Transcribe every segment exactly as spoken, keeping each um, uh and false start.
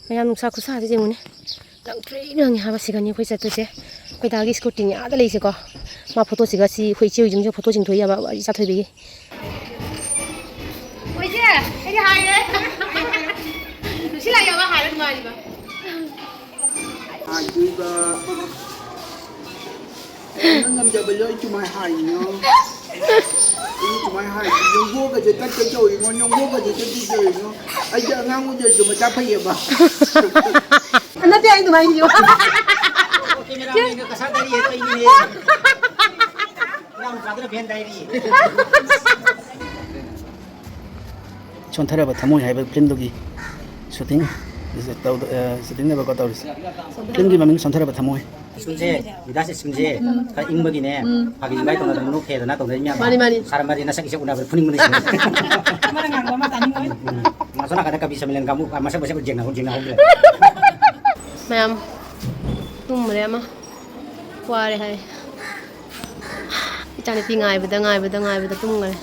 ꯃꯌꯥꯝ ꯅꯨꯡꯁꯥ ꯈꯨꯠꯁꯥꯁꯦ ꯌꯦꯡꯉꯨꯅꯦ꯫ ꯂꯪꯇ꯭ꯔꯤꯛ ꯂꯪꯉꯦ ꯍꯥꯏꯕ꯫ ꯁꯤꯒꯅꯤ ꯑꯩꯈꯣꯏ ꯆꯠꯇꯣꯏꯁꯦ꯫ ꯑꯩꯈꯣꯏ ꯗꯥꯒꯤ ꯁ꯭ꯀꯨꯇꯤꯅꯤ ꯑꯥꯗ ꯂꯩꯁꯦꯀꯣ꯫ ꯃꯥ ꯐꯣꯇꯣꯁꯤꯒ ꯁꯤ ꯑꯩꯈꯣꯏ ꯏꯆꯦ ꯍꯣꯏ ꯌꯨꯝꯁꯦ ꯐꯣꯇꯣ ꯆꯤꯡꯊꯣꯛ ꯌꯥꯕ ꯏꯆꯥ ꯊꯣꯏꯕꯤꯒꯤ꯫ ꯍꯣꯏꯁꯦ, ꯑꯩꯗꯤ ꯍꯥꯏꯔꯦ꯫ ꯁꯤ ꯂꯥꯛꯑꯦ ꯍꯥꯏꯔ ꯅꯨꯡꯉꯥꯏꯔꯤꯕ꯫ ꯑꯗꯨꯒ ꯅꯪ ꯉꯝꯖꯕ ꯂꯣꯏ ꯀꯃꯥꯏ ꯍꯥꯏꯅꯣ? ꯑꯩ ꯀꯃꯥꯏ ꯍꯥꯏꯅꯣ? ꯌꯣꯡꯕꯣꯛꯀꯁꯦ ꯇꯠꯀꯦ ꯇꯧꯔꯤꯉꯣ, ꯌꯣꯡꯕꯣꯛꯀꯁꯦ ꯇꯠꯀꯦ ꯇꯧꯔꯤꯉꯣ꯫ ꯑꯩꯁꯦ ꯑꯉꯥꯡ ꯑꯣꯏꯖꯔꯁꯨ ꯃꯆꯥ ꯐꯩꯌꯦꯕ꯫ ꯅꯠꯇꯦ, ꯑꯩ ꯑꯗꯨꯃꯥꯏꯅ ꯏꯌꯣ꯫ ꯀꯦꯃꯦꯔꯥꯃꯦꯟꯒ ꯀꯁꯥ ꯇꯥꯔꯤ ꯍꯦꯛ ꯇꯧꯏꯅꯦꯍꯦ꯫ ꯏꯅꯥꯎꯅꯨꯄꯥꯗꯨꯅ ꯚꯦꯟ ꯇꯥꯏꯔꯤ꯫ ꯁꯣꯟꯊꯔꯕ ꯊꯃꯣꯏ ꯍꯥꯏꯕ ꯐꯤꯂꯝꯗꯨꯒꯤ ꯁꯨꯇꯤꯡ ꯇꯧꯗ-, ꯑ, ꯁꯨꯇꯤꯡꯅꯦꯕꯀꯣ ꯇꯧꯔꯤꯁꯦ꯫ ꯐꯤꯂꯝꯒꯤ ꯃꯃꯤꯡ ꯁꯣꯟꯊꯔꯕ ꯊꯃꯣꯏ꯫ ꯁ꯭ꯀꯨꯜꯁꯦ, ꯕꯤꯗꯥꯁ ꯁ꯭ꯀꯨꯜꯁꯦ ꯈꯔ ꯏꯪꯕꯒꯤꯅꯦ, ꯐꯥꯒꯤ ꯏꯒꯥꯏ ꯇꯧꯅꯗꯅ ꯅꯣꯛꯈꯦꯗꯅ ꯇꯧꯖꯩ ꯃꯌꯥꯝ꯫ ꯃꯥꯅꯤ, ꯃꯥꯅꯤ꯫ ꯁꯥꯔꯝꯃꯗꯤ ꯅꯁꯛ ꯏꯁꯦ ꯎꯅꯕꯗ ꯐꯨꯅꯤꯡꯕꯅꯤ ꯁꯤꯅꯦ꯫ ꯑꯃꯅ ꯉꯥꯡꯕ ꯑꯃ ꯇꯥꯅꯤꯡꯉꯣꯏ꯫ ꯎꯝ꯫ ꯑꯁꯣꯝ ꯅꯥꯀꯟꯗ ꯀꯕꯤ ꯁꯝꯃꯦꯂꯟ ꯀꯥꯡꯕꯨ, ꯑ, ꯃꯁꯛ ꯃꯁꯛ ꯌꯦꯡꯅꯍꯧ-, ꯌꯦꯡꯅꯍꯧꯗ꯭ꯔꯦ꯫ ꯃꯌꯥꯝ ꯇꯨꯝꯃꯨꯔꯦ ꯑꯃ꯫ ꯋꯥꯔꯦ ꯍꯥꯏ꯫ ꯏꯆꯥꯅꯨꯄꯤ ꯉꯥꯏꯕꯗ, ꯉꯥꯏꯕꯗ, ꯉꯥꯏꯕꯗ ꯇꯨꯝꯈꯔꯦ꯫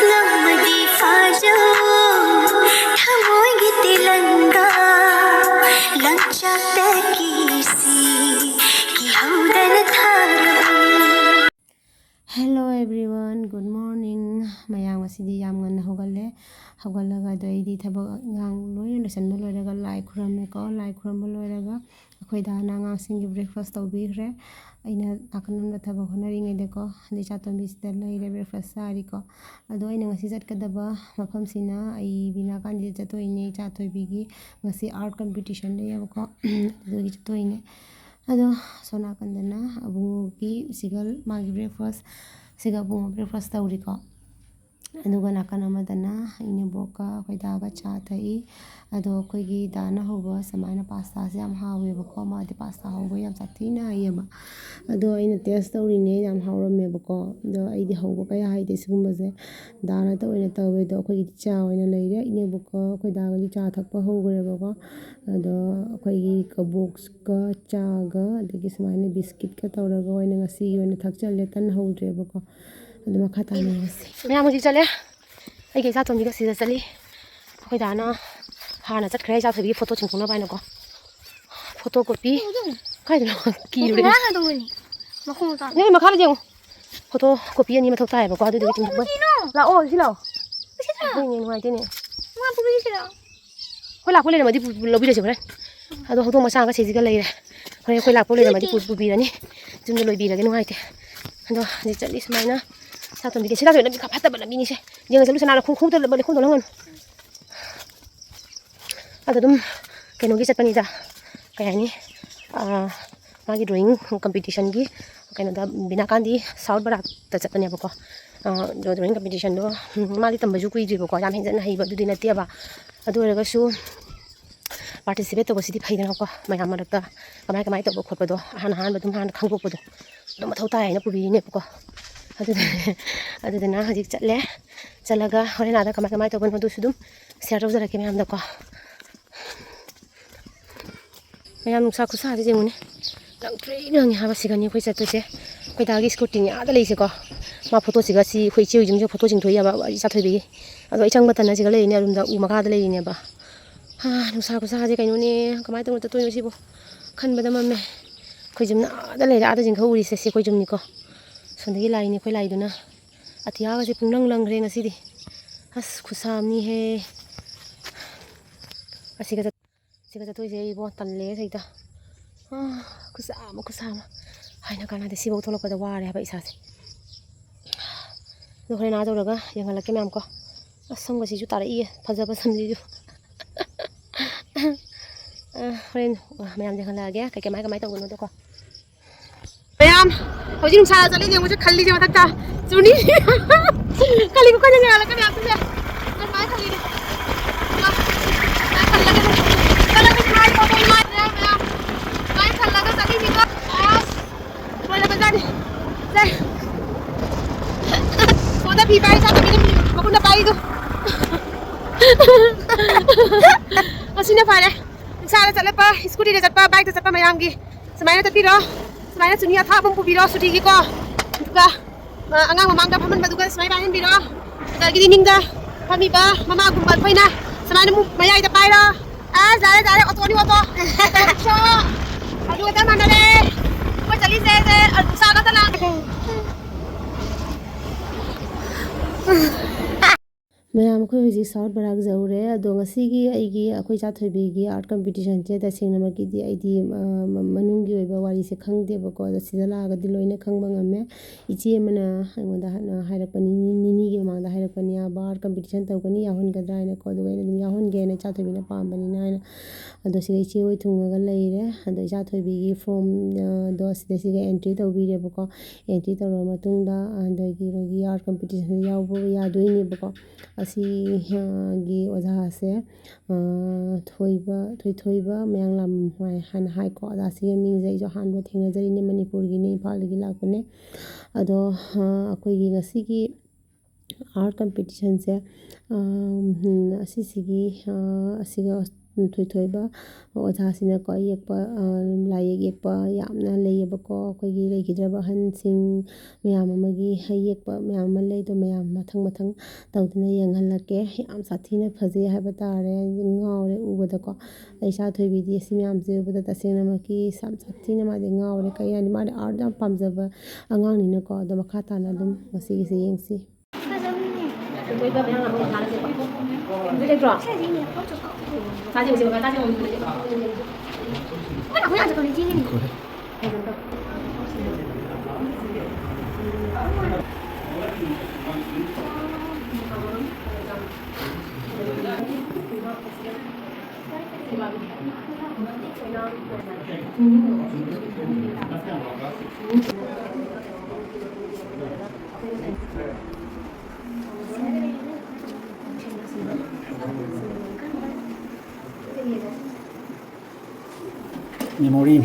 ꯉꯝꯃꯗꯤ ꯐꯥꯖꯧ, ꯊꯃꯣꯏꯒꯤ ꯇꯤꯂꯪꯒ, ꯂꯪꯆꯥꯛꯇ ꯀꯤꯁꯤ, ꯀꯤꯍꯧꯗꯅ ꯊꯥꯔꯕꯅꯤ꯫ Hello everyone, good morning. ꯃꯌꯥꯝ ꯉꯁꯤꯗꯤ ꯌꯥꯝ ꯉꯟꯅ ꯍꯧꯒꯠꯂꯦ꯫ ꯍꯧꯒꯠꯂꯒ ꯑꯗꯣ ꯑꯩꯗꯤ ꯊꯕꯛ ꯏꯟꯈꯥꯡ ꯂꯣꯏꯅ ꯂꯣꯏꯁꯤꯟꯕ ꯂꯣꯏꯔꯒ ꯂꯥꯏ ꯈꯨꯔꯝꯃꯦꯀꯣ꯫ ꯂꯥꯏ ꯈꯨꯔꯝꯕ ꯂꯣꯏꯔꯒ ꯑꯩꯈꯣꯏ ꯗꯥꯅ ꯑꯉꯥꯡꯁꯤꯡꯒꯤ breakfast ꯇꯧꯕꯤꯈ꯭ꯔꯦ꯫ ꯑꯩꯅ ꯅꯥꯀꯟ ꯑꯃꯗ ꯊꯕꯛ ꯍꯣꯠꯅꯔꯤꯉꯩꯗꯀꯣ, ꯑꯗꯩ ꯏꯆꯥꯇꯣꯝꯕꯤꯁꯤꯗ ꯂꯩꯔꯦ, breakfast ꯆꯥꯔꯤꯀꯣ꯫ ꯑꯗꯣ ꯑꯩꯅ ꯉꯁꯤ ꯆꯠꯀꯗꯕ ꯃꯐꯝꯁꯤꯅ ꯑꯩ ꯕꯤꯅꯥ ꯀꯥꯟꯇꯤꯗ ꯆꯠꯇꯣꯏꯅꯦ, ꯏꯆꯥ ꯊꯣꯏꯕꯤꯒꯤ ꯉꯁꯤ art competition ꯂꯩꯌꯦꯕꯀꯣ꯫ ꯑꯗꯨꯒꯤ ꯆꯠꯇꯣꯏꯅꯦ꯫ ꯑꯗꯣ ꯁꯣꯝ ꯅꯥꯀꯟꯗꯅ ꯑꯕꯨꯡꯉꯣꯒꯤ ꯁꯤꯒ ꯃꯥꯒꯤ breakfast, ꯁꯤꯒ ꯑꯕꯨꯡꯉꯣ breakfast ꯇꯧꯔꯤꯀꯣ꯫ ꯑꯗꯨꯒ ꯅꯥꯀꯟ ꯑꯃꯗꯅ ꯏꯅꯦꯕꯣꯛꯀ ꯑꯩꯈꯣꯏ ꯗꯥꯒ ꯆꯥ ꯊꯛꯏ꯫ ꯑꯗꯣ ꯑꯩꯈꯣꯏꯒꯤ ꯗꯥꯅ ꯍꯧꯕ ꯁꯨꯃꯥꯏꯅ pastaꯁꯦ ꯌꯥꯝ ꯍꯥꯎꯋꯦꯕꯀꯣ꯫ ꯃꯥꯗꯤ pasta ꯍꯧꯕ ꯌꯥꯝ ꯁꯥꯊꯤꯅ ꯍꯩꯌꯦꯕ꯫ ꯑꯗꯣ ꯑꯩꯅ taste ꯇꯧꯔꯤꯅꯦ, ꯌꯥꯝ ꯍꯥꯎꯔꯝꯃꯦꯕꯀꯣ꯫ ꯑꯗꯣ ꯑꯩꯗꯤ ꯍꯧꯕ ꯀꯌꯥ ꯍꯩꯇꯦ ꯁꯤꯒꯨꯝꯕꯁꯦ꯫ ꯗꯥꯅꯇ ꯑꯣꯏꯅ ꯇꯧꯋꯦ꯫ ꯑꯗꯣ ꯑꯩꯈꯣꯏꯒꯤꯗꯤ ꯆꯥ ꯑꯣꯏꯅ ꯂꯩꯔꯦ꯫ ꯏꯅꯦꯕꯣꯛꯀ ꯑꯩꯈꯣꯏ ꯗꯥꯒꯗꯤ ꯆꯥ ꯊꯛꯄ ꯍꯧꯈ꯭ꯔꯦꯕꯀꯣ꯫ ꯑꯗꯣ ꯑꯩꯈꯣꯏꯒꯤ ꯀꯕꯣꯛꯀ ꯆꯥꯒ ꯑꯗꯒꯤ ꯁꯨꯃꯥꯏꯅ biscuitꯀ ꯇꯧꯔꯒ ꯑꯣꯏꯅ ꯉꯁꯤꯒꯤ ꯑꯣꯏꯅ ꯊꯛꯆꯜꯂꯦ꯫ ꯀꯟꯅ ꯍꯧꯗ꯭ꯔꯦꯕꯀꯣ꯫ ꯑꯗꯣ ꯃꯈꯥ ꯇꯥꯅ ꯌꯦꯡꯉꯁꯤ꯫ ꯃꯌꯥꯝ ꯍꯧꯖꯤꯛ ꯆꯠꯂꯦ꯫ ꯑꯩꯒꯤ ꯏꯆꯥꯇꯣꯝꯕꯤꯒ ꯁꯤꯗ ꯆꯠꯂꯤ꯫ ꯑꯩꯈꯣꯏ ꯗꯥꯅ ꯍꯥꯟꯅ ꯆꯠꯈ꯭ꯔꯦ ꯏꯆꯥ ꯊꯣꯏꯕꯤꯒꯤ ꯐꯣꯇꯣ ꯆꯤꯡꯊꯣꯛꯅꯕ ꯍꯥꯏꯅꯀꯣ꯫ ꯐꯣꯇꯣ ꯀꯣꯄꯤ ꯀꯥꯏꯗꯅꯣ? ꯀꯤꯔꯨꯔꯦ꯫ ꯉꯔꯥꯡ ꯍꯥꯏꯗꯧꯕꯅꯤ꯫ ꯃꯈꯣꯡ ꯃꯆꯥ꯫ ꯅꯣꯏ ꯃꯈꯥꯗ ꯌꯦꯡꯉꯨ꯫ ꯐꯣꯇꯣ ꯀꯣꯄꯤ ꯑꯅꯤ ꯃꯊꯧ ꯇꯥꯏꯌꯦꯕꯀꯣ, ꯑꯗꯨꯗꯨꯒꯤ ꯆꯤꯡꯊꯣꯛꯄ꯫ ꯀꯩꯅꯣ? ꯂꯥꯛꯑꯣ ꯁꯤ ꯂꯥꯛꯑꯣ꯫ ꯁꯤ ꯊꯥ꯫ ꯑꯩꯈꯣꯏ ꯅꯨꯡꯉꯥꯏꯇꯦꯅꯦ꯫ ꯉꯥ ꯄꯨꯈ꯭ꯔꯤꯁꯤꯔꯣ? ꯑꯩꯈꯣꯏ ꯂꯥꯛꯄ ꯂꯩꯔꯝꯃꯗꯤ ꯄꯨ-, ꯂꯧꯕꯤꯔꯁꯦ ꯍꯣꯔꯦꯟ꯫ ꯑꯗꯣ ꯍꯧꯗꯣꯡ ꯃꯆꯥ ꯑꯃꯒ ꯁꯤꯁꯤꯒ ꯂꯩꯔꯦ꯫ ꯍꯣꯔꯦꯟ ꯑꯩꯈꯣꯏ ꯂꯥꯛꯄ ꯂꯩꯔꯝꯃꯗꯤ ꯄꯨ-, ꯄꯨꯕꯤꯔꯅꯤ꯫ ꯌꯨꯝꯗ ꯂꯣꯏꯕꯤꯔꯒꯦ, ꯅꯨꯡꯉꯥꯏꯇꯦ꯫ ꯑꯗꯣ ꯍꯧꯖꯤꯛ ꯆꯠꯂꯤ ꯁꯨꯃꯥꯏꯅ꯫ ꯁꯥ ꯇꯣꯝꯕꯤꯒꯦ꯫ ꯁꯤ ꯂꯥꯛꯇꯣꯏ ꯂꯝꯕꯤ ꯈꯔ ꯐꯠꯇꯕ ꯂꯝꯕꯤꯅꯤꯁꯦ꯫ ꯌꯦꯡꯉ ꯆꯠꯂꯨꯁꯦ ꯅꯥꯔ ꯈꯣꯡ-, ꯈꯣꯡꯗ ꯂꯩꯈꯣꯝꯗꯣ ꯂꯪꯒꯅꯨ꯫ ꯑꯗ ꯑꯗꯨꯝ ꯀꯩꯅꯣꯒꯤ ꯆꯠꯄꯅꯤꯗ, ꯀꯩ ꯍꯥꯏꯅꯤ, ꯑꯥ, ꯃꯥꯒꯤ drawing competitionꯒꯤ ꯀꯩꯅꯣꯗ ꯕꯤꯅꯥꯀꯥꯟꯗꯤ ꯁꯥꯎꯠ ꯕꯔꯥꯛꯇ ꯆꯠꯄꯅꯦꯕꯀꯣ꯫ ꯑꯥ, ꯑꯗꯣ drawing competitionꯗꯣ, ꯎꯝ, ꯃꯥꯗꯤ ꯇꯝꯕꯁꯨ ꯀꯨꯏꯗ꯭ꯔꯤꯕꯀꯣ, ꯌꯥꯝ ꯍꯦꯟꯖꯟꯅ ꯍꯩꯕ ꯑꯗꯨꯗꯤ ꯅꯠꯇꯦꯕ꯫ ꯑꯗꯨ ꯑꯣꯏꯔꯒꯁꯨ participate ꯇꯧꯕꯁꯤꯗꯤ ꯐꯩꯗꯅꯀꯣ, ꯃꯌꯥꯝ ꯃꯔꯛꯇ ꯀꯃꯥꯏ ꯀꯃꯥꯏ ꯇꯧꯕ ꯈꯣꯠꯄꯗꯣ ꯑꯍꯥꯟ ꯑꯍꯥꯟꯕ ꯑꯗꯨꯝ ꯍꯥꯟꯅ ꯈꯪꯗꯣꯛꯄꯗꯣ ꯑꯗꯨꯝ ꯃꯊꯧ ꯇꯥꯏ ꯍꯥꯏꯅ ꯄꯨꯕꯤꯔꯤꯅꯦꯕꯀꯣ꯫ ꯑꯗꯨꯗꯨꯅ, ꯑꯗꯨꯗꯨꯅ ꯍꯧꯖꯤꯛ ꯆꯠꯂꯦ꯫ ꯆꯠꯂꯒ ꯍꯣꯔꯦꯟ ꯑꯥꯗ ꯀꯃꯥꯏ ꯀꯃꯥꯏ ꯇꯧꯕꯅꯣ ꯑꯗꯨꯁꯨ ꯑꯗꯨꯝ share ꯇꯧꯖꯔꯛꯀꯦ ꯃꯌꯥꯝꯗꯀꯣ꯫ ꯃꯌꯥꯝ ꯅꯨꯡꯁꯥ ꯈꯨꯠꯁꯥꯁꯦ ꯌꯦꯡꯉꯨꯅꯦ꯫ ꯂꯪꯇ꯭ꯔꯤꯛ ꯂꯪꯉꯦ ꯍꯥꯏꯕ꯫ ꯁꯤꯒꯅꯤ ꯑꯩꯈꯣꯏ ꯆꯠꯇꯣꯏꯁꯦ꯫ ꯑꯩꯈꯣꯏ ꯗꯥꯒꯤ ꯁ꯭ꯀꯨꯇꯤꯅꯤ ꯑꯥꯗ ꯂꯩꯁꯦꯀꯣ꯫ ꯃꯥ ꯐꯣꯇꯣꯁꯤꯒ ꯁꯤ ꯑꯩꯈꯣꯏ ꯏꯆꯦ ꯍꯣꯏ ꯌꯨꯝꯁꯤꯒ ꯐꯣꯇꯣ ꯆꯤꯡꯊꯣꯛꯏ ꯍꯥꯏꯕ, ꯏꯆꯥ ꯊꯣꯏꯕꯤꯒꯤ꯫ ꯑꯗꯣ ꯑꯩ ꯆꯪꯕ ꯇꯟꯅ ꯁꯤꯒ ꯂꯩꯔꯤꯅꯦ, ꯑꯔꯨꯝꯗ ꯎ ꯃꯈꯥꯗ ꯂꯩꯔꯤꯅꯦꯕ꯫ ꯍꯥ, ꯅꯨꯡꯁꯥ ꯈꯨꯠꯁꯥꯁꯦ ꯀꯩꯅꯣꯅꯦ, ꯀꯃꯥꯏꯅ ꯇꯧꯅ ꯆꯠꯇꯣꯏꯅꯣ ꯁꯤꯕꯣ? ꯈꯟꯕꯗ ꯃꯝꯃꯦ꯫ ꯑꯩꯈꯣꯏ ꯌꯨꯝꯅ ꯑꯥꯗ ꯂꯩꯔꯦ, ꯑꯥꯗ ꯆꯤꯡꯈꯠ ꯎꯔꯤꯁꯦ, ꯁꯤ ꯑꯩꯈꯣꯏ ꯌꯨꯝꯅꯤꯀꯣ꯫ ꯁꯣꯝꯗꯒꯤ ꯂꯥꯛꯏꯅꯦ ꯑꯩꯈꯣꯏ ꯂꯥꯛꯏꯗꯨꯅ꯫ ꯑꯇꯤꯌꯥꯒꯁꯦ ꯄꯨꯡꯂꯪ ꯂꯪꯈ꯭ꯔꯦ ꯉꯁꯤꯗꯤ꯫ ꯑꯁ, ꯈꯨꯠꯁꯥ ꯑꯃꯅꯤꯍꯦ꯫ ꯑꯁꯤꯒ ꯆꯠ-, ꯑꯁꯤꯒ ꯆꯠꯇꯣꯏꯁꯦ ꯏꯕꯣ, ꯇꯜꯂꯦ ꯍꯦꯛꯇ꯫ ꯑꯥ, ꯈꯨꯠꯁꯥ ꯑꯃ, ꯈꯨꯠꯁꯥ ꯑꯃ꯫ ꯍꯥꯏꯅ ꯀꯥꯟꯅꯗꯦ, ꯁꯤꯐꯥꯎ ꯊꯣꯛꯂꯛꯄꯗ ꯋꯥꯔꯦ ꯍꯥꯏꯕ ꯏꯁꯥꯁꯦ꯫ ꯑꯗꯣ ꯍꯣꯔꯦꯟ ꯑꯥ ꯌꯧꯔꯒ ꯌꯦꯡꯍꯜꯂꯛꯀꯦ ꯃꯌꯥꯝ ꯀꯣ꯫ ꯑꯁ, ꯁꯝꯒꯁꯤꯁꯨ ꯇꯥꯔꯛꯏꯌꯦ, ꯐꯖꯕ ꯁꯝꯁꯤꯁꯨ꯫ ꯑ, ꯍꯣꯔꯦꯟ, ꯑ, ꯃꯌꯥꯝ ꯌꯦꯡꯍꯜꯂꯛꯑꯒꯦ ꯀꯩ ꯀꯃꯥꯏ ꯀꯃꯥꯏ ꯇꯧꯕꯅꯣꯗꯣꯀꯣ꯫ ꯃꯌꯥꯝ, ꯍꯧꯖꯤꯛ ꯅꯨꯡꯁꯥ ꯆꯠꯂꯤ ꯌꯦꯡꯉꯨꯁꯦ, ꯈꯜꯂꯤꯁꯦ ꯃꯊꯛꯇ ꯆꯨꯅꯤ꯫ ꯈꯜꯂꯤ ꯀꯣ, ꯈꯜꯂꯤ ꯀꯣ, ꯈꯜꯂꯤ ꯀꯣ꯫ ꯈꯜꯂꯒ ꯆꯠꯂꯤꯅꯤꯀꯣ꯫ ꯑꯁ, ꯂꯣꯏꯔꯕꯖꯥꯠꯅꯤ꯫ ꯁꯦ꯫ ꯐꯣꯟꯗ ꯐꯤ ꯄꯥꯏꯔꯤ ꯆꯥꯛ ꯊꯣꯡꯉꯤꯅꯦ, ꯃꯈꯨꯠꯅ ꯄꯥꯏꯔꯤꯗꯣ꯫ ꯑꯁꯤꯅ ꯐꯔꯦ꯫ ꯏꯁꯥꯗ ꯆꯠꯂꯛꯄ, ꯁ꯭ꯀꯨꯇꯤꯗ ꯆꯠꯄ, ꯕꯥꯏꯛꯇ ꯆꯠꯄ ꯃꯌꯥꯝꯒꯤ ꯁꯨꯃꯥꯏꯅ ꯆꯠꯄꯤꯔꯣ꯫ ꯁꯨꯃꯥꯏꯅ ꯆꯨꯅꯤ ꯑꯊꯥꯕ ꯑꯃ ꯄꯨꯕꯤꯔꯣ ꯁꯨꯇꯤꯒꯤꯀꯣ꯫ ꯑꯗꯨꯒ, ꯑ, ꯑꯉꯥꯡ ꯃꯃꯥꯡꯗ ꯐꯝꯍꯟꯕꯗꯨꯒ ꯁꯨꯃꯥꯏꯅ ꯄꯥꯏꯍꯟꯕꯤꯔꯣ꯫ ꯑꯗꯒꯤꯗꯤ ꯅꯤꯡꯗ ꯐꯝꯃꯤꯕ ꯃꯃꯥꯒꯨꯝꯕ ꯑꯩꯈꯣꯏꯅ ꯑꯅꯤ ꯑꯃꯨꯛ ꯃꯌꯥꯏꯗ ꯄꯥꯏꯔꯣ꯫ ꯑꯁ, ꯌꯥꯔꯦ, ꯌꯥꯔꯦ, ꯑꯣꯇꯣꯅꯤ, ꯑꯣꯇꯣ꯫ ꯔꯤꯛꯁꯣ꯫ ꯑꯗꯨꯒ ꯆꯞ ꯃꯥꯟꯅꯔꯦ꯫ ꯑꯩꯈꯣꯏ ꯆꯠꯂꯤꯁꯦ, ꯁꯦ, ꯅꯨꯡꯁꯥ ꯅꯠꯇꯅ꯫ ꯃꯌꯥꯝ, ꯑꯩꯈꯣꯏ ꯍꯧꯖꯤꯛ ꯁꯥꯎꯠ ꯕꯔꯥꯛ ꯌꯧꯔꯦ꯫ ꯑꯗꯣ ꯉꯁꯤꯒꯤ ꯑꯩꯒꯤ, ꯑꯩꯈꯣꯏ ꯏꯆꯥ ꯊꯣꯏꯕꯤꯒꯤ ꯑꯥꯔꯠ ꯀꯝꯄꯤꯇꯤꯁꯟꯁꯦ ꯇꯁꯦꯡꯅꯃꯛꯀꯤꯗꯤ ꯑꯩꯗꯤ, ꯑ, ꯃ-, ꯃꯅꯨꯡꯒꯤ ꯑꯣꯏꯕ ꯋꯥꯔꯤꯁꯦ ꯈꯪꯗꯦꯕꯀꯣ꯫ ꯑꯗꯣ ꯁꯤꯗ ꯂꯥꯛꯑꯒꯗꯤ ꯂꯣꯏꯅ ꯈꯪꯕ ꯉꯝꯃꯦ꯫ ꯏꯆꯦ ꯑꯃꯅ ꯑꯩꯉꯣꯟꯗ ꯍꯥꯟꯅ ꯍꯥꯏꯔꯛꯄꯅꯤ, ꯅꯤ-, ꯅꯤꯅꯤꯒꯤ ꯃꯃꯥꯡꯗ ꯍꯥꯏꯔꯛꯄꯅꯤ, "ꯑꯥ, ꯕꯥꯔ ꯀꯝꯄꯤꯇꯤꯁꯟ ꯇꯧꯒꯅꯤ, ꯌꯥꯎꯍꯟꯒꯗ꯭ꯔꯥ?" ꯍꯥꯏꯅꯀꯣ꯫ ꯑꯗꯨꯒ ꯑꯩꯅ ꯑꯗꯨꯝ ꯌꯥꯎꯍꯟꯒꯦꯅ, ꯏꯆꯥꯊꯣꯏꯕꯤꯅ ꯄꯥꯝꯕꯅꯤꯅ ꯍꯥꯏꯅ꯫ ꯑꯗꯣ ꯁꯤꯗ ꯏꯆꯦ ꯍꯣꯏ ꯊꯨꯡꯉꯒ ꯂꯩꯔꯦ꯫ ꯑꯗꯣ ꯏꯆꯥꯊꯣꯏꯕꯤꯒꯤ ꯐꯣꯝ, ꯑ, ꯗꯣ ꯁꯤꯗꯩꯁꯤꯗ ꯑꯦꯟꯇ꯭ꯔꯤ ꯇꯧꯕꯤꯔꯦꯕꯀꯣ꯫ ꯑꯦꯟꯇ꯭ꯔꯤ ꯇꯧꯔꯕ ꯃꯇꯨꯡꯗ, ꯑꯗꯒꯤ ꯃꯣꯏꯒꯤ ꯑꯥꯔꯠ ꯀꯝꯄꯤꯇꯤꯁꯟ ꯌꯥꯎꯕ ꯌꯥꯗꯣꯏꯅꯦꯕꯀꯣ꯫ ꯑꯁꯤꯒꯤ ꯑꯣꯖꯥꯁꯦ, ꯑ, ꯊꯣꯏꯕ, ꯊꯣꯏꯊꯣꯏꯕ ꯃꯌꯥꯡꯂꯥꯝ ꯍꯥꯏꯅ ꯍꯥꯏꯀꯣ꯫ ꯑꯣꯖꯥꯁꯤꯒꯤ ꯃꯤꯡꯁꯦ ꯑꯩꯁꯨ ꯑꯍꯥꯟꯕ ꯊꯦꯡꯅꯖꯔꯤꯅꯦ, ꯃꯅꯤꯄꯨꯔꯒꯤꯅꯦ, ꯏꯝꯐꯥꯜꯗꯒꯤ ꯂꯥꯛꯄꯅꯦ꯫ ꯑꯗꯣ, ꯑ, ꯑꯩꯈꯣꯏꯒꯤ ꯉꯁꯤꯒꯤ ꯑꯥꯔꯠ ꯀꯝꯄꯤꯇꯤꯁꯟꯁꯦ, ꯑ, ꯎꯝ, ꯑꯁꯤꯁꯤꯒꯤ, ꯑ, ꯑꯁꯤꯒ ꯊꯣꯏꯊꯣꯏꯕ ꯑꯣꯖꯥꯁꯤꯅꯀꯣ, ꯌꯦꯛꯄ, ꯑ, ꯂꯥꯏ ꯌꯦꯛ ꯌꯦꯛꯄ ꯌꯥꯝꯅ ꯂꯩꯌꯦꯕꯀꯣ꯫ ꯑꯩꯈꯣꯏꯒꯤ ꯂꯩꯈꯤꯗ꯭ꯔꯕ ꯑꯍꯟꯁꯤꯡ ꯃꯌꯥꯝ ꯑꯃꯒꯤ ꯍꯩ ꯌꯦꯛꯄ ꯃꯌꯥꯝ ꯑꯃ ꯂꯩ꯫ ꯑꯗꯣ ꯃꯌꯥꯝ ꯃꯊꯪ ꯃꯊꯪ ꯇꯧꯗꯨꯅ ꯌꯦꯡꯍꯜꯂꯛꯀꯦ꯫ ꯌꯥꯝ ꯁꯥꯊꯤꯅ ꯐꯖꯩ ꯍꯥꯏꯕ ꯇꯥꯔꯦ꯫ ꯉꯥꯎꯔꯦ ꯎꯕꯗꯀꯣ꯫ ꯏꯆꯥ ꯊꯣꯏꯕꯤꯗꯤ ꯑꯁꯤ ꯃꯌꯥꯝꯁꯦ ꯎꯕꯗ ꯇꯁꯦꯡꯅꯃꯛꯀꯤ ꯌꯥꯝ ꯁꯥꯊꯤꯅ ꯃꯥꯗꯤ ꯉꯥꯎꯔꯦ꯫ ꯀꯩ ꯍꯥꯏꯅꯤ, ꯃꯥꯗꯤ ꯑꯥꯔꯠ ꯌꯥꯝ ꯄꯥꯝꯖꯕ ꯑꯉꯥꯡꯅꯤꯅꯀꯣ꯫ ꯑꯗꯣ ꯃꯈꯥ ꯇꯥꯅ ꯑꯗꯨꯝ ꯉꯁꯤꯒꯤꯁꯦ ꯌꯦꯡꯁꯤ꯫ Memory.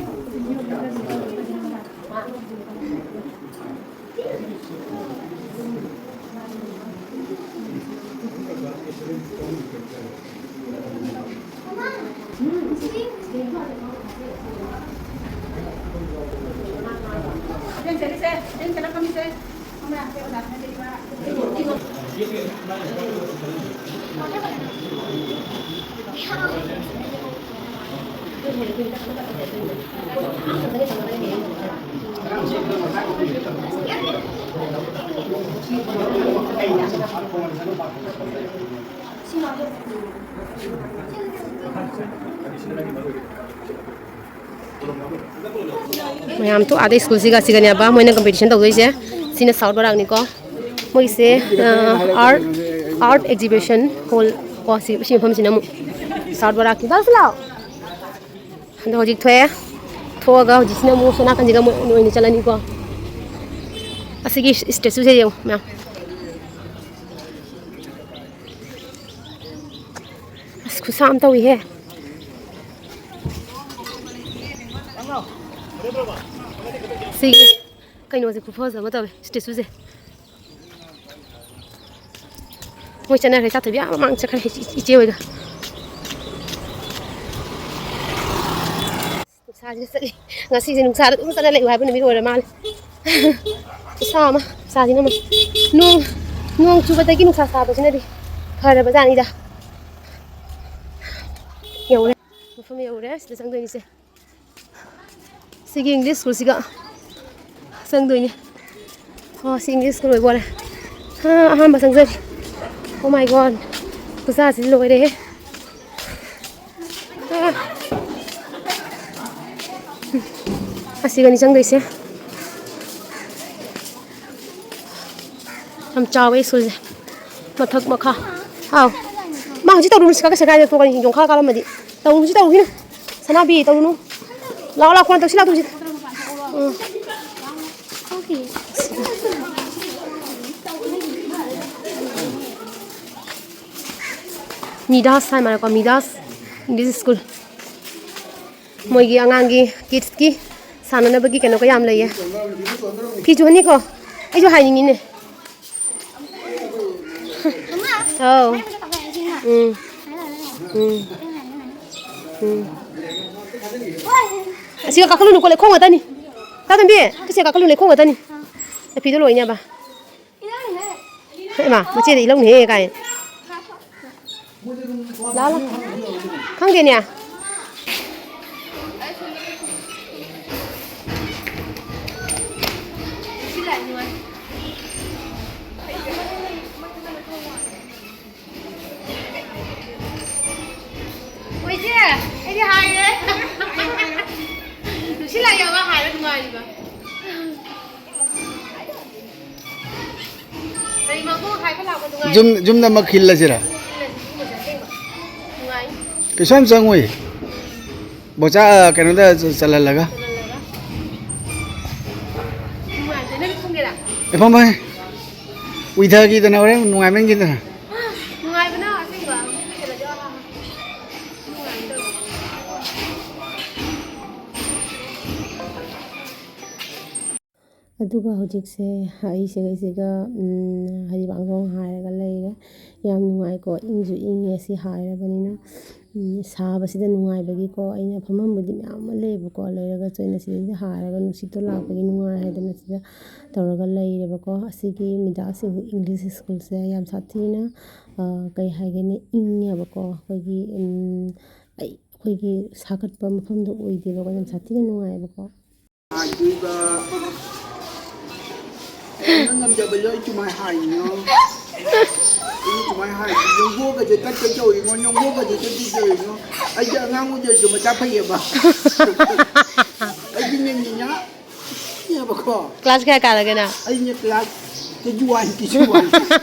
ꯃꯌꯥꯝ ꯊꯣꯛ ꯑꯥꯗ ꯁ꯭ꯀꯨꯜꯁꯤꯒ ꯑꯁꯤꯒꯅꯦꯕ ꯃꯣꯏꯅ ꯀꯝꯄꯤꯇꯤꯁꯟ ꯇꯧꯗꯣꯏꯁꯦ꯫ ꯁꯤꯅ ꯁꯥꯎꯠ ꯕꯔꯥꯛꯅꯤꯀꯣ꯫ ꯃꯣꯏꯁꯦ, ꯑ, art, art exhibition hall ꯀꯣ꯫ ꯁꯤ, ꯁꯤ ꯃꯐꯝꯁꯤꯅ ꯑꯃꯨꯛ ꯁꯥꯎꯠ ꯕꯔꯥꯛꯀꯤ꯫ ꯗꯥ ꯁꯤꯂꯥꯎ꯫ ꯑꯗꯣ ꯍꯧꯖꯤꯛ ꯊꯣꯛꯑꯦ꯫ ꯊꯣꯛꯑꯒ ꯍꯧꯖꯤꯛꯁꯤꯅ ꯑꯃꯨꯛ ꯁꯣꯝ ꯅꯥꯀꯟꯁꯤꯒ ꯑꯃꯨꯛ ꯑꯣꯏꯅ ꯆꯠꯂꯅꯤꯀꯣ꯫ ꯑꯁꯤꯒꯤ ꯁ꯭ꯇꯦꯆꯨꯁꯦ ꯌꯦꯡꯉꯨ ꯃꯌꯥꯝ꯫ ꯑꯁ, ꯈꯨꯠꯁꯥ ꯑꯃ ꯇꯧꯏꯍꯦ꯫ ꯁꯤꯒꯤ ꯀꯩꯅꯣꯁꯦ ꯈꯨꯐꯖ ꯑꯃ ꯇꯧꯋꯦ, ꯁ꯭ꯇꯦꯆꯨꯁꯦ꯫ ꯃꯣꯏ ꯆꯠꯅꯈ꯭ꯔꯦ, ꯆꯥꯊꯣꯏꯕꯤ ꯑꯥ ꯃꯃꯥꯡ ꯆꯠꯈ꯭ꯔꯦ, ꯏꯆꯦ ꯍꯣꯏꯒ꯫ ꯅꯨꯡꯁꯥꯁꯤꯅ ꯆꯠꯂꯤ꯫ ꯉꯁꯤꯁꯦ ꯅꯨꯡꯁꯥꯗ ꯑꯗꯨꯝ ꯆꯠꯂ ꯂꯩꯌꯨ ꯍꯥꯏꯕ ꯅꯨꯃꯤꯠ ꯑꯣꯏꯔ ꯃꯥꯜꯂꯦ꯫ ꯈꯨꯠꯁꯥ ꯑꯃ, ꯅꯨꯡꯁꯥꯁꯤꯅ ꯑꯃ꯫ ꯅꯣꯡ, ꯅꯣꯡ ꯆꯨꯕꯗꯒꯤ ꯅꯨꯡꯁꯥ ꯁꯥꯕꯁꯤꯅꯗꯤ ꯐꯔꯕ ꯖꯥꯠꯅꯤꯗ꯫ ꯌꯧꯔꯦ꯫ ꯃꯐꯝ ꯌꯧꯔꯦ꯫ ꯁꯤꯗ ꯆꯪꯗꯣꯏꯅꯤꯁꯦ꯫ ꯁꯤꯒꯤ ꯏꯪꯂꯤꯁ ꯁ꯭ꯀꯨꯜꯁꯤꯒ ꯆꯪꯗꯣꯏꯅꯦ꯫ ꯑꯣ, ꯁꯤ ꯏꯪꯂꯤꯁ ꯁ꯭ꯀꯨꯜ ꯑꯣꯏꯕ ꯑꯣꯏꯔꯦ꯫ ꯍꯥ, ꯑꯍꯥꯟꯕ ꯆꯪꯖꯔꯤ꯫ Oh my God, ꯈꯨꯠꯁꯥꯁꯤꯗꯤ ꯂꯣꯏꯔꯦꯍꯦ꯫ ꯑꯥ꯫ ꯑꯁꯤꯒꯅꯤ ꯆꯪꯗꯣꯏꯁꯦ꯫ ꯌꯥꯝ ꯆꯥꯎꯋꯦ ꯁ꯭ꯀꯨꯜꯁꯦ꯫ ꯃꯊꯛ ꯃꯈꯥ꯫ ꯍꯥꯎ꯫ ꯃꯥ ꯍꯧꯖꯤꯛ ꯇꯧꯔꯨꯅꯨ, ꯁꯤꯀꯥ ꯀꯩꯁꯥ ꯀꯥꯏꯗ ꯊꯣꯛꯀꯅꯤ, ꯌꯣꯡꯈꯥ ꯀꯥꯔꯝꯃꯗꯤ꯫ ꯇꯧꯔꯨꯅꯨ, ꯍꯧꯖꯤꯛ ꯇꯧꯔꯨꯈꯤꯅꯨ꯫ ꯁꯅꯥꯕꯤ, ꯇꯧꯔꯨꯅꯨ꯫ ꯂꯥꯛꯑꯣ, ꯂꯥꯛꯑꯣ, ꯐꯣꯟ ꯇꯧꯁꯤ, ꯂꯥꯛꯑꯣ, ꯇꯧꯁꯤ꯫ ꯎꯝ꯫ ꯃꯤꯗꯥꯁ ꯍꯥꯏ ꯃꯥꯜꯂꯦꯀꯣ, ꯃꯤꯗꯥꯁ ꯏꯪꯂꯤꯁ ꯁ꯭ꯀꯨꯜ꯫ ꯃꯣꯏꯒꯤ ꯑꯉꯥꯡꯒꯤ ꯀꯤꯗꯁꯀꯤ ꯁꯥꯟꯅꯅꯕꯒꯤ ꯀꯩꯅꯣꯒ ꯌꯥꯝ ꯂꯩꯌꯦ꯫ ꯐꯤ ꯆꯨꯍꯟꯅꯤꯀꯣ? ꯑꯩꯁꯨ ꯍꯥꯏꯅꯤꯡꯉꯤꯅꯦ꯫ ꯑꯧ꯫ ꯎꯝ꯫ ꯎꯝ꯫ ꯎꯝ꯫ ꯑꯁꯤꯒ ꯀꯥꯈꯠꯂꯨꯅꯨꯀꯣ, ꯂꯩꯈꯣꯝ ꯉꯥꯛꯇꯅꯤ꯫ ꯇꯥꯇꯣꯝꯕꯤ, ꯑꯁꯤꯒ ꯀꯥꯈꯠꯂꯨ, ꯂꯩꯈꯣꯝ ꯉꯥꯛꯇꯅꯤ꯫ ꯅꯐꯤꯗꯣ ꯂꯣꯏꯅꯦꯕ꯫ ꯍꯩꯃꯥ, ꯃꯆꯦꯗ ꯏꯜꯍꯧꯅꯦꯍꯦ ꯀꯥꯏ꯫ ꯂꯥꯛꯑꯣ, ꯂꯥꯛꯑꯣ꯫ ꯈꯪꯗꯦꯅꯦ꯫ ꯍꯣꯏ, ꯏꯆꯦ, ꯑꯩꯗꯤ ꯍꯥꯏꯔꯦ꯫ ꯁꯤ ꯂꯥꯛꯑꯣ, ꯍꯥꯏꯔ ꯅꯨꯡꯉꯥꯏꯔꯤꯕ꯫ ꯀꯔꯤ ꯃꯥꯡꯒꯣꯜ ꯍꯥꯏꯕ ꯂꯥꯛꯄ ꯅꯨꯡꯉꯥꯏ-, ꯌꯨꯝ, ꯌꯨꯝꯗꯃꯛ ꯈꯤꯜꯂꯁꯤꯔꯥ? ꯈꯤꯜꯂꯁꯤ, ꯈꯤꯜꯂꯁꯤ, ꯑꯁꯦꯡꯕ꯫ ꯅꯨꯡꯉꯥꯏ꯫ ꯀꯩꯁꯨ ꯌꯥꯝ ꯆꯪꯉꯣꯏ꯫ ꯕꯣꯆꯥ, ꯀꯩꯅꯣꯗ ꯆ-, ꯆꯜꯍꯜꯂꯒ꯫ ꯆꯜꯍꯜꯂꯒ꯫ ꯅꯨꯡꯉꯥꯏꯇꯦ, ꯅꯪ ꯊꯣꯡꯒꯦꯔꯥ? ꯑꯦ, ꯐꯝ, ꯐꯝ꯫ ꯎꯏꯊꯈꯤꯗꯅ ꯍꯣꯔꯦꯟ ꯅꯨꯡꯉꯥꯏꯃꯟꯈꯤꯗꯅ꯫ ꯅꯨꯡꯉꯥꯏꯕꯅ ꯑꯁꯦꯡꯕ꯫ ꯅꯨꯡꯉꯥꯏꯕꯗꯣ꯫ ꯑꯗꯨꯒ ꯍꯧꯖꯤꯛꯁꯦ ꯑꯩ ꯁꯤꯒꯩꯁꯤꯒ, ꯎꯝ, ꯍꯥꯏꯗꯤ ꯃꯥꯡꯒꯣꯜ ꯍꯥꯏꯔꯒ ꯂꯩꯔꯦ꯫ ꯌꯥꯝ ꯅꯨꯡꯉꯥꯏꯀꯣ, ꯏꯪꯁꯨ ꯏꯪꯉꯦ ꯁꯤ ꯍꯥꯏꯔꯕꯅꯤꯅ꯫ ꯎꯝ, ꯁꯥꯕꯁꯤꯗ ꯅꯨꯡꯉꯥꯏꯕꯒꯤꯀꯣ, ꯑꯩꯅ ꯐꯝꯐꯝꯕꯨꯗꯤ ꯃꯌꯥꯝ ꯑꯃ ꯂꯩꯌꯦꯕꯀꯣ, ꯂꯩꯔꯒꯁꯨ ꯑꯩꯅ ꯁꯤꯗꯩꯗ ꯍꯥꯏꯔꯒ ꯅꯨꯡꯁꯤꯠꯇꯣ ꯂꯥꯛꯄꯒꯤ ꯅꯨꯡꯉꯥꯏ ꯍꯥꯏꯗꯅ ꯁꯤꯗ ꯇꯧꯔꯒ ꯂꯩꯔꯦꯕꯀꯣ꯫ ꯑꯁꯤꯒꯤ ꯃꯤꯗꯥꯁ ꯏꯪꯂꯤꯁ ꯁ꯭ꯀꯨꯜꯁꯦ ꯌꯥꯝ ꯁꯥꯊꯤꯅ, ꯑ, ꯀꯩ ꯍꯥꯏꯒꯅꯤ, ꯏꯪꯉꯦꯕꯀꯣ꯫ ꯑꯩꯈꯣꯏꯒꯤ, ꯎꯝ, ꯑꯩ, ꯑꯩꯈꯣꯏꯒꯤ ꯁꯥꯒꯠꯄ ꯃꯐꯝꯗꯣ ꯑꯣꯏꯗꯦꯕꯀꯣ, ꯌꯥꯝ ꯁꯥꯊꯤꯅ ꯅꯨꯡꯉꯥꯏꯌꯦꯕꯀꯣ꯫ ꯑꯗꯨꯒ ꯑꯩꯅ ꯉꯝꯖꯕ ꯂꯣꯏ ꯁꯨꯃꯥꯏ ꯍꯥꯏꯅꯣ꯫ ꯑꯩꯅ ꯁꯨꯃꯥꯏ ꯍꯥꯏ, "ꯌꯣꯡꯕꯣꯛꯀꯁꯦ ꯀꯠꯀꯦ ꯇꯧꯔꯤꯉꯣ, ꯌꯣꯡꯕꯣꯛꯀꯁꯦ ꯀꯠꯀꯦ ꯇꯧꯔꯤꯉꯣ"꯫ ꯑꯩꯁꯦ ꯑꯉꯥꯡ ꯑꯣꯏꯖꯔꯁꯨ ꯃꯆꯥ ꯐꯩꯌꯦꯕ꯫ ꯑꯩꯗꯤ ꯅꯦꯅꯦꯅ ꯅꯦꯕꯀꯣ꯫ ꯀ꯭ꯂꯥꯁ ꯀꯌꯥ ꯀꯥꯔꯒꯦ ꯅꯪ? ꯑꯩꯅ ꯀ꯭ꯂꯥꯁ ꯀꯦ ꯖꯤ ꯋꯥꯟ, ꯀꯦ ꯖꯤ ꯋꯥꯟ꯫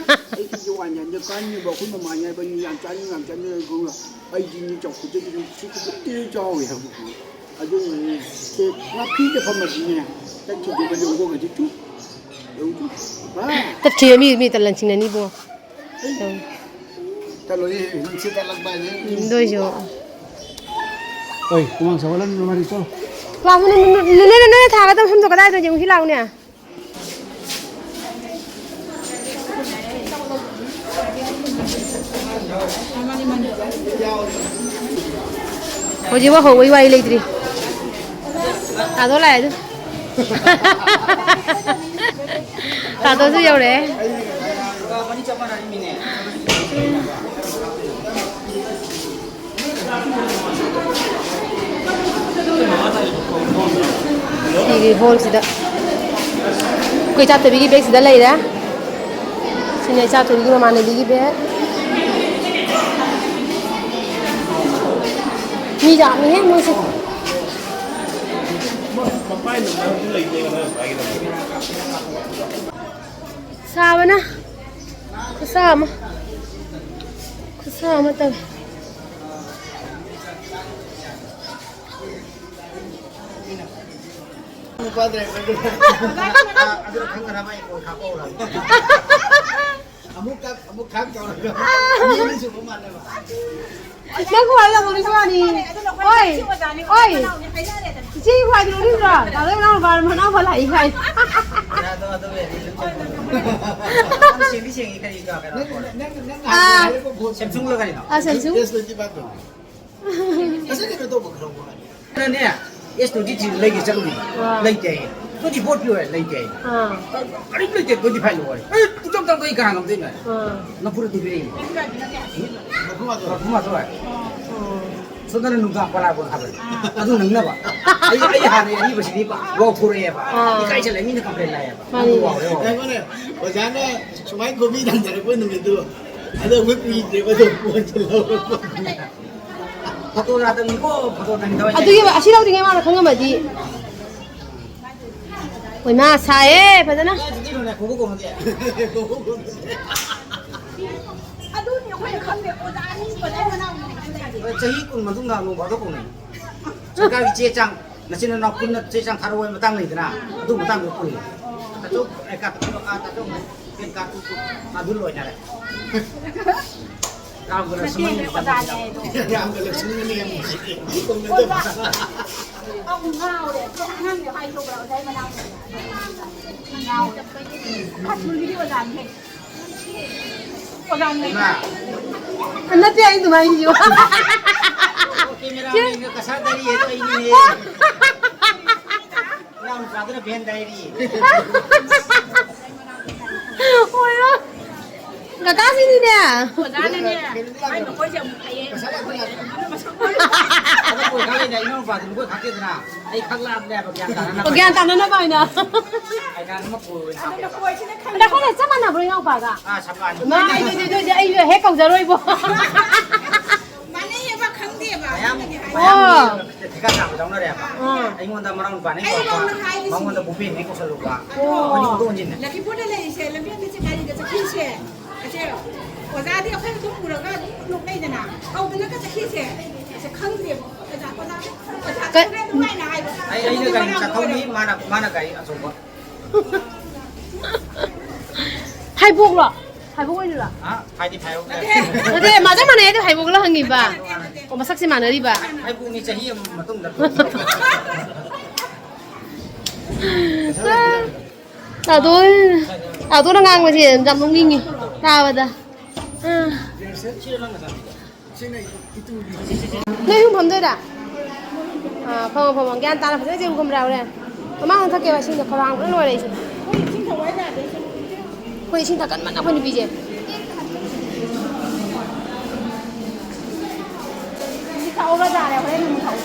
ꯑꯩ ꯀꯦ ꯖꯤ ꯋꯥꯟ ꯌꯥꯝꯅ ꯀꯥꯟꯅꯦꯕ꯫ ꯑꯩꯈꯣꯏ ꯃꯃꯥꯅ ꯍꯥꯏꯕꯅꯤ, "ꯌꯥꯝ ꯆꯥꯅꯤꯡ, ꯌꯥꯝ ꯆꯥꯅꯤꯡ", ꯑꯩ ꯆꯥꯎꯈꯠꯇꯗꯤ ꯑꯗꯨꯝ ꯄꯤꯛꯇ꯭ꯔꯨ ꯄꯤꯛꯇ꯭ꯔꯨ ꯆꯥꯎꯋꯦ ꯍꯥꯏꯕꯀꯣ꯫ ꯑꯗꯨꯅꯅꯦ, ꯁꯦ ꯉꯥꯛꯄꯤꯗ ꯐꯝꯃꯗꯤꯅꯦ, ꯆꯠꯈꯤꯗꯣꯏꯕ ꯌꯣꯡꯕꯣꯛ ꯍꯧꯖꯤꯛꯇꯨ꯫ ꯌꯣꯡꯕꯣꯛ꯫ ꯕꯥ꯫ ꯇꯞꯊꯤꯕ ꯃꯤ, ꯃꯤ ꯇꯜꯂꯟ ꯆꯤꯡꯅꯅꯤ ꯏꯕꯨꯡꯉꯣ꯫ ꯑꯩ ꯇꯜꯂꯣꯏꯌꯦ, ꯅꯨꯡꯁꯤꯠ ꯇꯠꯂꯛꯄ ꯍꯥꯏꯁꯦ꯫ ꯎꯝ, ꯑꯗꯨ ꯑꯣꯏꯁꯨ꯫ ꯍꯣꯏ, ꯍꯨꯃꯥꯡ ꯁꯧꯍꯜꯂꯅꯨ, ꯃꯥꯗꯤ ꯆꯣ꯫ ꯀ꯭ꯂꯥꯁ ꯅꯨꯃꯤꯠ ꯅꯨꯃꯤꯠ ꯅꯨꯃꯤꯠ ꯊꯥꯒꯗꯕ ꯃꯐꯝꯗꯣ ꯀꯗꯥꯏꯗꯅꯣ ꯌꯦꯡꯉꯨꯁꯤ ꯂꯥꯛꯎꯅꯦ꯫ ꯍꯧꯖꯤꯛꯐꯥꯎ ꯍꯧꯕꯒꯤ ꯋꯥꯔꯤ ꯂꯩꯇ꯭ꯔꯤ꯫ ꯇꯥꯗꯣ ꯂꯥꯛꯑꯦ ꯑꯗꯨ꯫ ꯇꯥꯗꯣꯁꯨ ꯌꯧꯔꯛꯑꯦ꯫ ꯍꯣꯜꯁꯤꯗ ꯑꯩꯈꯣꯏ ꯏꯆꯥꯊꯣꯏꯕꯤꯒꯤ ꯕꯦꯒꯁꯤꯗ ꯂꯩꯔꯦ꯫ ꯁꯤꯅ ꯏꯆꯥꯊꯣꯏꯕꯤꯒꯤ ꯃꯃꯥꯟꯅꯕꯤꯒꯤ ꯕꯦꯒ꯫ ꯃꯤ ꯌꯥꯝꯃꯤꯍꯦ ꯃꯣꯏꯁꯦ꯫ ꯁꯥꯕꯅ ꯈꯨꯠꯁꯥ ꯑꯃ, ꯈꯨꯠꯁꯥ ꯑꯃ ꯇꯧꯋꯦ꯫ ꯅꯨꯄꯥ ꯗ꯭ꯔꯥꯏꯚꯔꯗꯨ꯫ ꯑꯗꯨꯅ ꯈꯪꯗꯅꯕ ꯑꯩ ꯀꯣꯏ ꯈꯥꯛꯄ ꯍꯧꯔꯕꯅꯤ꯫ ꯑꯃꯨꯛ ꯀꯛ, ꯑꯃꯨꯛ ꯈꯥꯛ ꯇꯧꯔꯒ ꯃꯤ ꯑꯅꯤ ꯁꯨꯕ ꯃꯥꯜꯂꯦꯕ꯫ ꯅꯪ ꯈ꯭ꯋꯥꯏ ꯂꯧꯔꯤꯁꯤ ꯋꯥꯅꯤ꯫ ꯑꯣꯏ, ꯑꯣꯏ꯫ ꯏꯆꯦ ꯈ꯭ꯋꯥꯏꯗꯤ ꯂꯧꯅꯤꯡꯗ꯭ꯔꯣ? ꯗꯥ ꯂꯣꯏ ꯃꯅꯥꯎ ꯃꯅꯥꯎ ꯂꯥꯛꯏ ꯀꯥꯏ꯫ ꯑꯗꯣ, ꯑꯗꯣ, ꯑꯗꯣ ꯁꯦꯡꯗꯤ ꯁꯦꯡꯉꯤ ꯀꯔꯤ ꯀ-, ꯀꯩꯅꯣ ꯅꯪ, ꯅꯪ, ꯅꯪ ꯑꯥ꯫ ꯍꯥꯏꯔꯛꯄ ꯐꯣꯟ꯫ Samsung ꯂ ꯀꯔꯤꯅꯣ? ꯑꯥ, Samsung꯫ S twenty five ꯇꯣ꯫ ꯉꯁꯥꯏ ꯀꯩꯅꯣ ꯇꯧꯕ ꯈꯔ ꯋꯥꯠꯂꯤ꯫ ꯑꯗꯨꯅꯅꯦ, S twenty three ꯂꯩꯒꯦ ꯆꯠꯂꯨꯕꯅꯦ꯫ ꯑꯥ꯫ ꯂꯩꯇꯦ ꯍꯥꯏꯌꯦ꯫ Twenty four ꯄꯤꯌꯨ ꯍꯥꯏ, ꯂꯩꯇꯦ ꯍꯥꯏꯌꯦ꯫ ꯑꯥ꯫ ꯀꯔꯤꯝ ꯂꯩꯇꯦ, twenty five ꯂꯧ ꯍꯥꯏ꯫ ꯑꯦ, ꯇꯨ ꯆꯝ ꯆꯝ ꯀꯩ ꯀꯅꯥ ꯉꯝꯗꯣꯏꯅꯣ? ꯑꯥ꯫ ꯅꯝꯐꯨꯗ ꯇꯨꯕꯤꯔꯛꯏꯅꯦ꯫ ꯃꯔꯐꯨ ꯃꯥꯊꯣꯏ꯫ ꯃꯔꯐꯨ ꯃꯥꯊꯣꯏ꯫ ꯑꯥ꯫ ꯁꯣꯝꯗꯅ ꯅꯨꯡꯗꯥꯡ ꯄꯔꯥꯕꯣꯟ ꯍꯥꯏꯕꯅꯤ꯫ ꯑꯥ꯫ ꯑꯗꯨ ꯅꯪꯅꯕ꯫ ꯑꯩ, ꯑꯩ ꯍꯥꯟꯅꯩ ꯑꯔꯤꯕꯁꯤꯗꯤ ꯄꯥꯛ ꯋꯥꯎꯊꯣꯔꯛꯑꯦꯕ꯫ ꯑꯥ꯫ ꯏꯀꯥꯏꯁꯜꯂꯦ, ꯃꯤꯅ complain ꯂꯥꯛꯑꯦꯕ꯫ ꯃꯥꯅꯤ꯫ ꯑꯗꯨ ꯋꯥꯎꯔꯦ, ꯋꯥꯎꯔꯦ꯫ ꯑꯩꯉꯣꯟꯗ ꯑꯣꯖꯥꯅ ꯁꯨꯃꯥꯏꯅ ꯈꯣꯝꯕꯤ ꯊꯝꯖꯔꯛꯄ ꯅꯨꯃꯤꯠꯇꯨ, ꯑꯗꯣ ꯑꯩꯈꯣꯏ ꯀꯨꯏꯗ꯭ꯔꯦꯕ ꯑꯗꯨꯝ ꯄꯣꯠꯁꯦ ꯂꯧꯔꯛꯄ꯫ ꯐꯣꯇꯣ ꯅꯥꯇꯪꯅꯤꯀꯣ, ꯐꯣꯇꯣ ꯅꯝꯗꯕ ꯑꯗꯨꯒꯤ ꯑꯁꯤ ꯂꯧꯗ꯭ꯔꯤꯉꯩ ꯃꯥꯅ ꯈꯪꯉꯝꯃꯗꯤ꯫ ꯍꯣꯏ, ꯃꯥ ꯁꯥꯏꯌꯦ ꯐꯖꯅ꯫ ꯀꯥꯏ ꯆꯠꯇꯣꯏꯅꯣꯅꯦ, ꯈꯣꯡꯎꯞ ꯀꯣꯟꯗꯦ? ꯑꯗꯨꯅꯤ ꯑꯩꯈꯣꯏꯅ ꯈꯪꯗꯦ, ꯑꯣꯖꯥ ꯑꯅꯤ ꯄꯨꯔꯛꯑꯦ, ꯃꯅꯥꯎ ꯅꯨꯄꯤ꯫ ꯆꯍꯤ ꯀꯨꯟ ꯃꯇꯨꯡꯗ ꯅꯣꯡ ꯐꯥꯗꯣꯛ ꯀꯧꯅꯩ꯫ ꯁꯔꯀꯥꯔꯒꯤ ꯆꯦ ꯆꯥꯡ, ꯅꯆꯤꯟ ꯅꯅꯥꯎ ꯄꯨꯟꯅ ꯆꯦ ꯆꯥꯡ ꯊꯥꯔꯛꯑꯣ ꯍꯥꯏꯕ ꯃꯇꯥꯡ ꯂꯩꯗꯅ, ꯑꯗꯨ ꯃꯇꯥꯡꯗ ꯄꯨꯜꯂꯤ꯫ ꯇꯥꯆꯧ, ꯑꯦ, ꯀꯥ-, ꯀꯥ-, ꯇꯥꯆꯧ, ꯄꯦꯟ ꯀꯥꯔꯗ ꯇꯨ, ꯇꯨ, ꯑꯗꯨ ꯂꯣꯏꯅꯔꯦ꯫ ꯔꯥꯝꯒ ꯂꯛꯁꯃꯟꯒꯤ ꯃꯇꯝꯗ ꯑꯣꯖꯥꯅꯦ ꯍꯥꯏꯗꯣ꯫ ꯔꯥꯝꯒ ꯂꯛꯁꯃꯟꯒ ꯂꯩꯔꯝꯕꯁꯤꯗꯤ꯫ ꯑꯣꯖꯥ, ꯑꯃꯨꯛ ꯉꯥꯎꯔꯦ꯫ ꯑꯉꯥꯡꯗꯣ ꯍꯥꯏꯗꯣꯛꯄ꯭ꯔꯥ? ꯑꯣꯖꯥꯒꯤ ꯃꯅꯥꯎꯅꯨꯄꯤꯗ꯫ ꯉꯥꯎꯔꯦ꯫ ꯈꯥꯁꯃꯨꯔꯒꯤꯗꯤ ꯑꯣꯖꯥꯅꯦ꯫ ꯏꯃꯥ꯫ ꯅꯠꯇꯦ, ꯑꯩ ꯑꯗꯨꯃꯥꯏꯅ ꯌꯣ-, ꯑꯣ, cameraman ꯒ ꯀꯁꯥꯔ ꯗꯥꯏꯔꯤ ꯍꯥꯏꯗꯣ ꯑꯩꯅꯤꯅꯦ꯫ ꯏꯅꯥꯎ ꯅꯨꯄꯥꯗꯨꯅ ꯚꯦꯟ ꯗꯥꯏꯔꯤ꯫ ꯍꯣꯏꯔꯣ꯫ ꯀꯀꯥꯁꯤꯅꯤꯅꯦ꯫ ꯑꯣꯖꯥꯅꯅꯦ, ꯃꯥꯏ ꯃꯈꯣꯏꯁꯦ ꯑꯃꯨꯛ ꯐꯩꯌꯦ꯫ ꯀꯥꯂꯦꯟꯗ ꯏꯅꯥꯎꯄꯥꯗꯨ ꯃꯈꯣꯏ ꯈꯥꯛꯇꯦꯗꯅ꯫ ꯑꯩ ꯈꯛ ꯂꯥꯛꯑꯕꯅꯦꯕ ꯒ꯭ꯌꯥꯟ ꯇꯥꯅꯅꯕ꯫ ꯑꯣ, ꯒ꯭ꯌꯥꯟ ꯇꯥꯅꯅꯕ ꯍꯥꯏꯅ꯫ ꯑꯩ ꯒꯥꯔꯤ ꯑꯃ ꯄꯨꯔꯣꯏꯅ ꯈꯥꯛꯇꯦꯕ꯫ ꯑꯗ ꯑꯩꯈꯣꯏꯒ ꯆꯞ ꯃꯥꯟꯅꯕ꯭ꯔꯣ ꯏꯅꯥꯎꯄꯥꯒ? ꯑꯥ, ꯁꯄꯥꯅꯤ꯫ ꯃꯥ, ꯑꯩ, ꯑꯩ, ꯑꯩ, ꯑꯩ ꯍꯦꯛ ꯀꯧꯖꯔꯣꯏꯕꯣ꯫ ꯃꯥꯟꯅꯩꯌꯦꯕ, ꯈꯪꯗꯦꯕ꯫ ꯃꯌꯥꯝ, ꯑꯗꯨꯒꯤ ꯍꯥꯏꯕ꯫ ꯃꯌꯥꯝ ꯑꯣ꯫ ꯊꯤꯀꯥ ꯆꯥꯕ ꯌꯥꯎꯅꯔꯦꯕ꯫ ꯑꯥ꯫ ꯑꯩꯉꯣꯟꯗ ꯃꯅꯥꯎ ꯅꯨꯄꯥꯅ ꯑꯩ ꯀꯧꯔꯛꯄ, ꯂꯧꯅ ꯍꯥꯏꯔꯤꯁꯤꯅꯤ꯫ ꯃꯉꯣꯟꯗ ꯕꯨꯄꯦꯟꯅ ꯀꯧꯁꯜꯂꯨꯕ꯫ ꯑꯣ꯫ ꯑꯅꯤ ꯈꯛꯇ ꯑꯣꯟꯁꯤꯟꯅ꯫ ꯂꯛꯈꯤꯄꯨꯔꯗ ꯂꯩꯔꯤꯁꯦ, ꯂꯝꯕꯦꯟꯗ ꯆꯦ ꯒꯥꯔꯤꯗ ꯆꯠꯈꯤꯁꯦ꯫ ꯑꯁꯦ ꯑꯣꯖꯥꯗꯤ ꯑꯩꯈꯣꯏ ꯑꯗꯨꯝ ꯄꯨꯔꯒ ꯑꯗꯨꯝ ꯅꯣꯛꯅꯩꯗꯅ꯫ ꯀꯧꯗꯅꯒ ꯆꯠꯈꯤꯁꯦ꯫ ꯑꯁꯦ ꯈꯪꯗꯦꯕ꯫ ꯑꯣꯖꯥ, ꯑꯣꯖꯥ, ꯑꯣꯖꯥ ꯀ-, ꯈꯪꯗꯦ ꯑꯗꯨꯃꯥꯏꯅ ꯍꯥꯏꯕ꯫ ꯑꯩ, ꯑꯩꯅ ꯒꯥꯔꯤ ꯃꯆꯥ ꯊꯧꯅꯤ, ꯃꯥꯅ, ꯃꯥꯅ ꯒꯥꯔꯤ ꯑꯆꯧꯕ꯫ ꯍꯥꯏꯕꯣꯛꯂꯣ? ꯍꯥꯏꯕꯣꯛ ꯑꯣꯏꯔꯤꯔꯣ? ꯍꯥ? ꯍꯥꯏꯗꯤ ꯐꯥꯏꯕꯣꯛ ꯅꯠꯇꯦ꯫ ꯅꯠꯇꯦ, ꯃꯥ ꯆꯞ ꯃꯥꯟꯅꯩ, ꯑꯗꯨ ꯍꯥꯏꯕꯣꯛꯂ ꯍꯪꯉꯤꯕ꯫ ꯑꯣ, ꯃꯁꯛꯁꯦ ꯃꯥꯟꯅꯔꯤꯕ꯫ ꯍꯥꯏꯕꯣꯛꯅꯤ ꯆꯍꯤ ꯑꯃ ꯃꯇꯨꯡꯗ꯫ ꯇꯥꯗꯣ, ꯇꯥꯗꯣꯅ ꯉꯥꯡꯕꯁꯦ ꯌꯥꯝ ꯅꯣꯛꯅꯤꯡꯉꯤ ꯇꯥꯕꯗ꯫ ꯑꯥ꯫ ꯅꯣꯏ ꯑꯍꯨꯝ ꯐꯝꯗꯣꯏꯔꯥ? ꯑꯥ, ꯐꯝꯃꯣ, ꯐꯝꯃꯣ꯫ ꯒ꯭ꯌꯥꯟ ꯇꯥꯅ ꯐꯖꯅ ꯆꯦꯟ ꯈꯨꯝꯕ꯭ꯔꯥ ꯍꯣꯔꯦꯟ? ꯃꯃꯥꯡꯗ ꯊꯛꯀꯦꯕ ꯏꯁꯤꯡꯗꯣ, ꯈꯧꯔꯥꯡꯕꯅ ꯂꯣꯏꯔꯦ ꯑꯩꯁꯦ꯫ ꯑꯩꯈꯣꯏ ꯏꯁꯤꯡ ꯊꯛꯀꯟꯕꯅ ꯑꯩꯈꯣꯏ ꯅꯨꯄꯤꯁꯦ꯫ ꯍꯧꯖꯤꯛ ꯊꯛꯍꯧꯔꯣ ꯌꯥꯔꯦ, ꯍꯣꯔꯦꯟ ꯑꯃꯨꯛ ꯊꯛꯎ꯫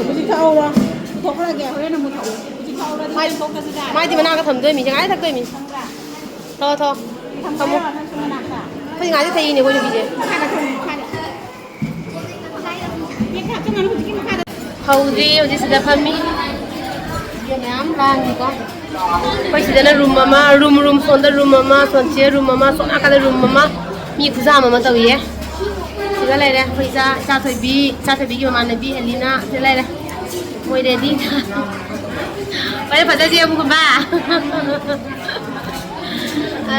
ꯍꯧꯖꯤꯛ ꯊꯛꯍꯧꯔꯣ꯫ ꯄꯨꯊꯣꯛꯈ꯭ꯔꯒꯦ, ꯍꯣꯔꯦꯟ ꯑꯃꯨꯛ ꯊꯛꯎ꯫ ꯍꯧꯖꯤꯛ ꯊꯛꯍꯧꯔꯗꯤ ꯃꯥꯏ ꯍꯣꯔꯦꯟ ꯊꯣꯛꯇ꯭ꯔꯁꯨ ꯌꯥꯔꯦ꯫ ꯃꯥꯏꯗꯤ ꯃꯅꯥꯛꯇ ꯊꯝꯗꯣꯏꯃꯤ, ꯆꯦꯡꯉꯥꯏ ꯊꯛꯇꯣꯏꯃꯤ꯫ ꯈꯪꯕ꯭ꯔꯥ? ꯊꯣ, ꯊꯣ꯫ ꯊꯝꯃꯣ꯫ ꯊꯝꯃꯣ꯫ ꯑꯩꯈꯣꯏ ꯉꯥꯏꯗꯤ ꯊꯛꯏꯅꯦ, ꯑꯩꯈꯣꯏ ꯅꯨꯄꯤꯁꯦ꯫ ꯃꯈꯥꯗ ꯊꯝꯃꯣ, ꯃꯈꯥꯗ꯫ ꯍꯧꯗ꯭ꯔꯤ, ꯍꯧꯖꯤꯛ ꯁꯤꯗ ꯐꯝꯃꯤ꯫ ꯃꯌꯥꯝ ꯂꯥꯡꯉꯤꯀꯣ꯫ ꯑꯩꯈꯣꯏ ꯁꯤꯗꯅ ꯔꯨꯝ ꯑꯃ, ꯔꯨꯝ, ꯔꯨꯝ, ꯁꯣꯝꯗ ꯔꯨꯝ ꯑꯃ, ꯁꯣꯝꯁꯤꯗ ꯔꯨꯝ ꯑꯃ, ꯁꯣꯝ ꯅꯥꯀꯟꯗ ꯔꯨꯝ ꯑꯃ꯫ ꯃꯤ ꯈꯨꯌꯥꯝ ꯑꯃ ꯇꯧꯏꯌꯦ꯫ ꯁꯤꯗ ꯂꯩꯔꯦ ꯑꯩꯈꯣꯏ ꯏꯆꯥ, ꯏꯆꯥ ꯊꯣꯏꯕꯤ, ꯏꯆꯥ ꯊꯣꯏꯕꯤꯒꯤ ꯃꯃꯥꯟꯅꯕꯤ ꯍꯦꯂꯤꯅꯥ ꯁꯤꯗ ꯂꯩꯔꯦ꯫ ꯃꯣꯏ ꯔꯦꯗꯤ꯫ ꯐꯔꯦ, ꯐꯖꯗꯦ ꯑꯃꯨꯛꯀꯨꯝꯕ꯫ ꯑ,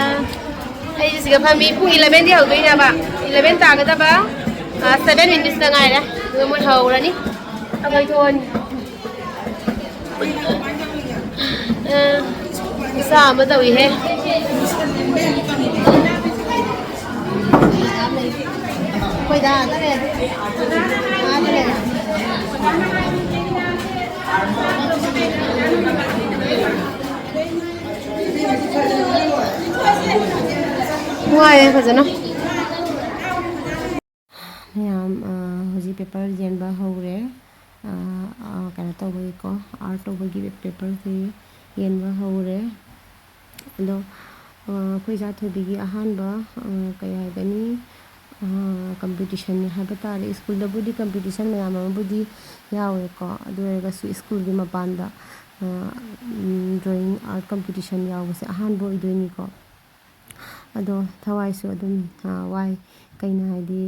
ꯑꯩꯁꯦ ꯁꯤꯗ ꯐꯝꯃꯤ꯫ ꯄꯨꯡ elevenꯗꯤ ꯍꯧꯗꯣꯏꯅꯦꯕ꯫ Eleven ꯇꯥꯒꯗꯕ, ꯑ, seven minutesꯇ ꯉꯥꯏꯔꯦ꯫ ꯑꯗꯨꯒ ꯃꯣꯏ ꯍꯧꯔꯅꯤ꯫ ꯑꯩꯈꯣꯏ ꯊꯣꯛꯑꯅꯤ꯫ ꯑ, ꯈꯨꯠꯁꯥ ꯑꯃ ꯇꯧꯏꯍꯦ꯫ ꯑꯩꯈꯣꯏꯗ ꯑꯥꯗ ꯂꯩꯔꯦ꯫ ꯑꯥꯗ ꯂꯩꯔꯦ꯫ ꯅꯨꯡꯉꯥꯏꯌꯦ ꯐꯖꯅ꯫ ꯃꯌꯥꯝ, ꯑ, ꯍꯧꯖꯤꯛ ꯄꯦꯄꯔ ꯌꯦꯟꯕ ꯍꯧꯔꯦ꯫ ꯑ, ꯑ, ꯀꯩꯅꯣ ꯇꯧꯕꯒꯤꯀꯣ, ꯑꯥꯔꯠ ꯇꯧꯕꯒꯤ ꯄꯦꯄꯔꯁꯤ ꯌꯦꯟꯕ ꯍꯧꯔꯦ꯫ ꯑꯗꯣ, ꯑ, ꯑꯩꯈꯣꯏ ꯏꯆꯥ ꯊꯣꯏꯕꯤꯒꯤ ꯑꯍꯥꯟꯕ, ꯑ, ꯀꯩ ꯍꯥꯏꯒꯅꯤ, ꯑ, ꯀꯝꯄꯤꯇꯤꯁꯟꯅꯤ ꯍꯥꯏꯕ ꯇꯥꯔꯦ꯫ ꯁ꯭ꯀꯨꯜꯗꯕꯨꯗꯤ ꯀꯝꯄꯤꯇꯤꯁꯟ ꯃꯌꯥꯝ ꯑꯃꯕꯨꯗꯤ ꯌꯥꯎꯋꯦꯀꯣ, ꯑꯗꯨ ꯑꯣꯏꯔꯒꯁꯨ ꯁ꯭ꯀꯨꯜꯒꯤ ꯃꯄꯥꯟꯗ, ꯑ, ꯎꯝ, ꯗ꯭ꯔꯣꯌꯤꯡ ꯑꯥꯔꯠ ꯀꯝꯄꯤꯇꯤꯁꯟ ꯌꯥꯎꯕꯁꯦ ꯑꯍꯥꯟꯕ ꯑꯣꯏꯗꯣꯏꯅꯤꯀꯣ꯫ ꯑꯗꯣ ꯊꯋꯥꯏꯁꯨ ꯑꯗꯨꯝ, ꯑ, ꯋꯥꯏ꯫ ꯀꯩꯅꯣ ꯍꯥꯏꯗꯤ,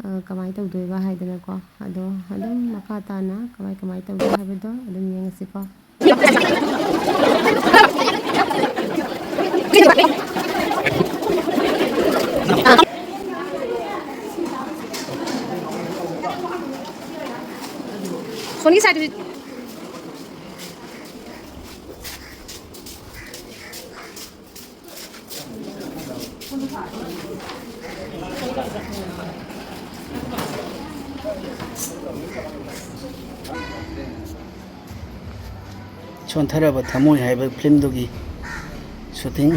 ꯑ, ꯀꯃꯥꯏꯅ ꯇꯧꯗꯣꯏꯕ ꯍꯥꯏꯗꯅꯀꯣ꯫ ꯑꯗꯣ ꯑꯗꯨꯝ ꯃꯈꯥ ꯇꯥꯅ ꯀꯃꯥꯏ ꯀꯃꯥꯏ ꯇꯧꯒꯦ ꯍꯥꯏꯕꯗꯣ ꯑꯗꯨꯝ ꯌꯦꯡꯉꯁꯤꯀꯣ꯫ ꯐꯣꯟꯒꯤ ꯁꯥꯏꯠꯇꯨꯗꯤ꯫ ꯁꯣꯟꯊꯔꯕ ꯊꯃꯣꯏ ꯍꯥꯏꯕ ꯐꯤꯂꯝꯗꯨꯒꯤ ꯁꯨꯇꯤꯡ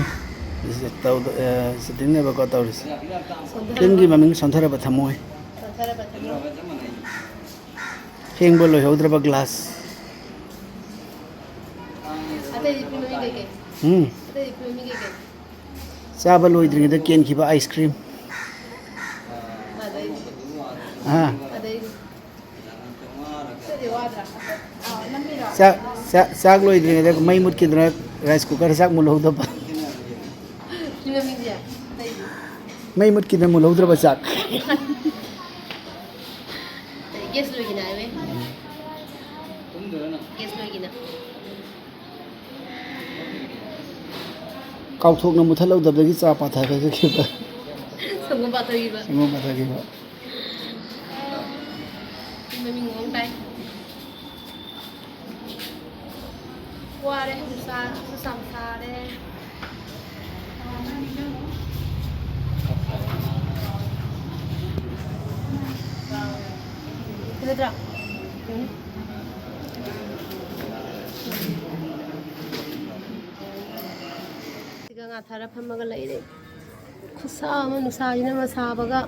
ꯇꯧꯗ-, ꯑ, ꯁꯨꯇꯤꯡꯅꯦꯕꯀꯣ ꯇꯧꯔꯤꯁꯦ꯫ ꯐꯤꯂꯝꯒꯤ ꯃꯃꯤꯡ ꯁꯣꯟꯊꯔꯕ ꯊꯃꯣꯏ꯫ ꯁꯣꯟꯊꯔꯕ ꯊꯃꯣꯏ꯫ ꯐꯦꯡꯕ ꯂꯣꯏꯍꯧꯗ꯭ꯔꯕ ꯒ꯭ꯂꯥꯁ꯫ ꯑꯇꯩꯗꯤ ꯐꯤꯂꯝꯒꯤ ꯀꯩꯀꯩ? ꯎꯝ꯫ ꯑꯇꯩꯗꯤ ꯐꯤꯂꯝꯒꯤ ꯀꯩꯀꯩ? ꯆꯥꯕ ꯂꯣꯏꯗ꯭ꯔꯤꯉꯩꯗ ꯀꯦꯟꯈꯤꯕ ꯑꯥꯏꯁ ꯀ꯭ꯔꯤꯝ꯫ ꯑꯗꯩ? ꯑꯥ꯫ ꯑꯗꯩ? ꯑꯇꯩꯗꯤ ꯋꯥꯗ꯭ꯔꯥ? ꯑꯥ, ꯅꯝꯃꯤꯔꯣ? ꯆꯥꯛ, ꯆꯥꯛ, ꯆꯥꯛ ꯂꯣꯏꯗ꯭ꯔꯤꯉꯩꯗ ꯃꯩ ꯃꯨꯠꯈꯤꯗꯅ ꯔꯥꯏꯁ ꯀꯨꯀꯔ ꯆꯥꯛ ꯃꯨꯜꯍꯧꯗꯕ꯫ ꯐꯤꯂꯝꯒꯤ ꯑꯇꯩꯗꯤ? ꯃꯩ ꯃꯨꯠꯈꯤꯗꯅ ꯃꯨꯜꯍꯧꯗ꯭ꯔꯕ ꯆꯥꯛ꯫ ꯒ꯭ꯌꯥꯁ ꯂꯣꯏꯒꯤꯅ ꯍꯥꯏꯋꯦ꯫ ꯒ꯭ꯌꯥꯁ ꯂꯣꯏꯒꯤꯅ꯫ ꯀꯥꯎꯊꯣꯛꯅ ꯃꯨꯊꯠꯍꯧꯗꯕꯗꯒꯤ ꯆꯥ ꯄꯥꯊꯈꯤꯕ꯫ ꯁꯪꯒꯣꯝ ꯄꯥꯊꯈꯤꯕ꯫ ꯁꯪꯒꯣꯝ ꯄꯥꯊꯈꯤꯕ꯫ ꯃꯃꯤꯡ ꯑꯃ ꯇꯥꯏ꯫ ꯋꯥꯔꯦ, ꯅꯨꯡꯁꯥꯁꯨ ꯌꯥꯝ ꯁꯥꯔꯦ꯫ ꯅꯠꯇ꯭ꯔꯥ? ꯁꯤꯒ ꯉꯥꯊꯥꯔ ꯐꯝꯃꯒ ꯂꯩꯔꯦ꯫ ꯈꯨꯠꯁꯥ ꯑꯃ, ꯅꯨꯡꯁꯥꯁꯤꯅ ꯃꯁꯥꯕꯒ꯫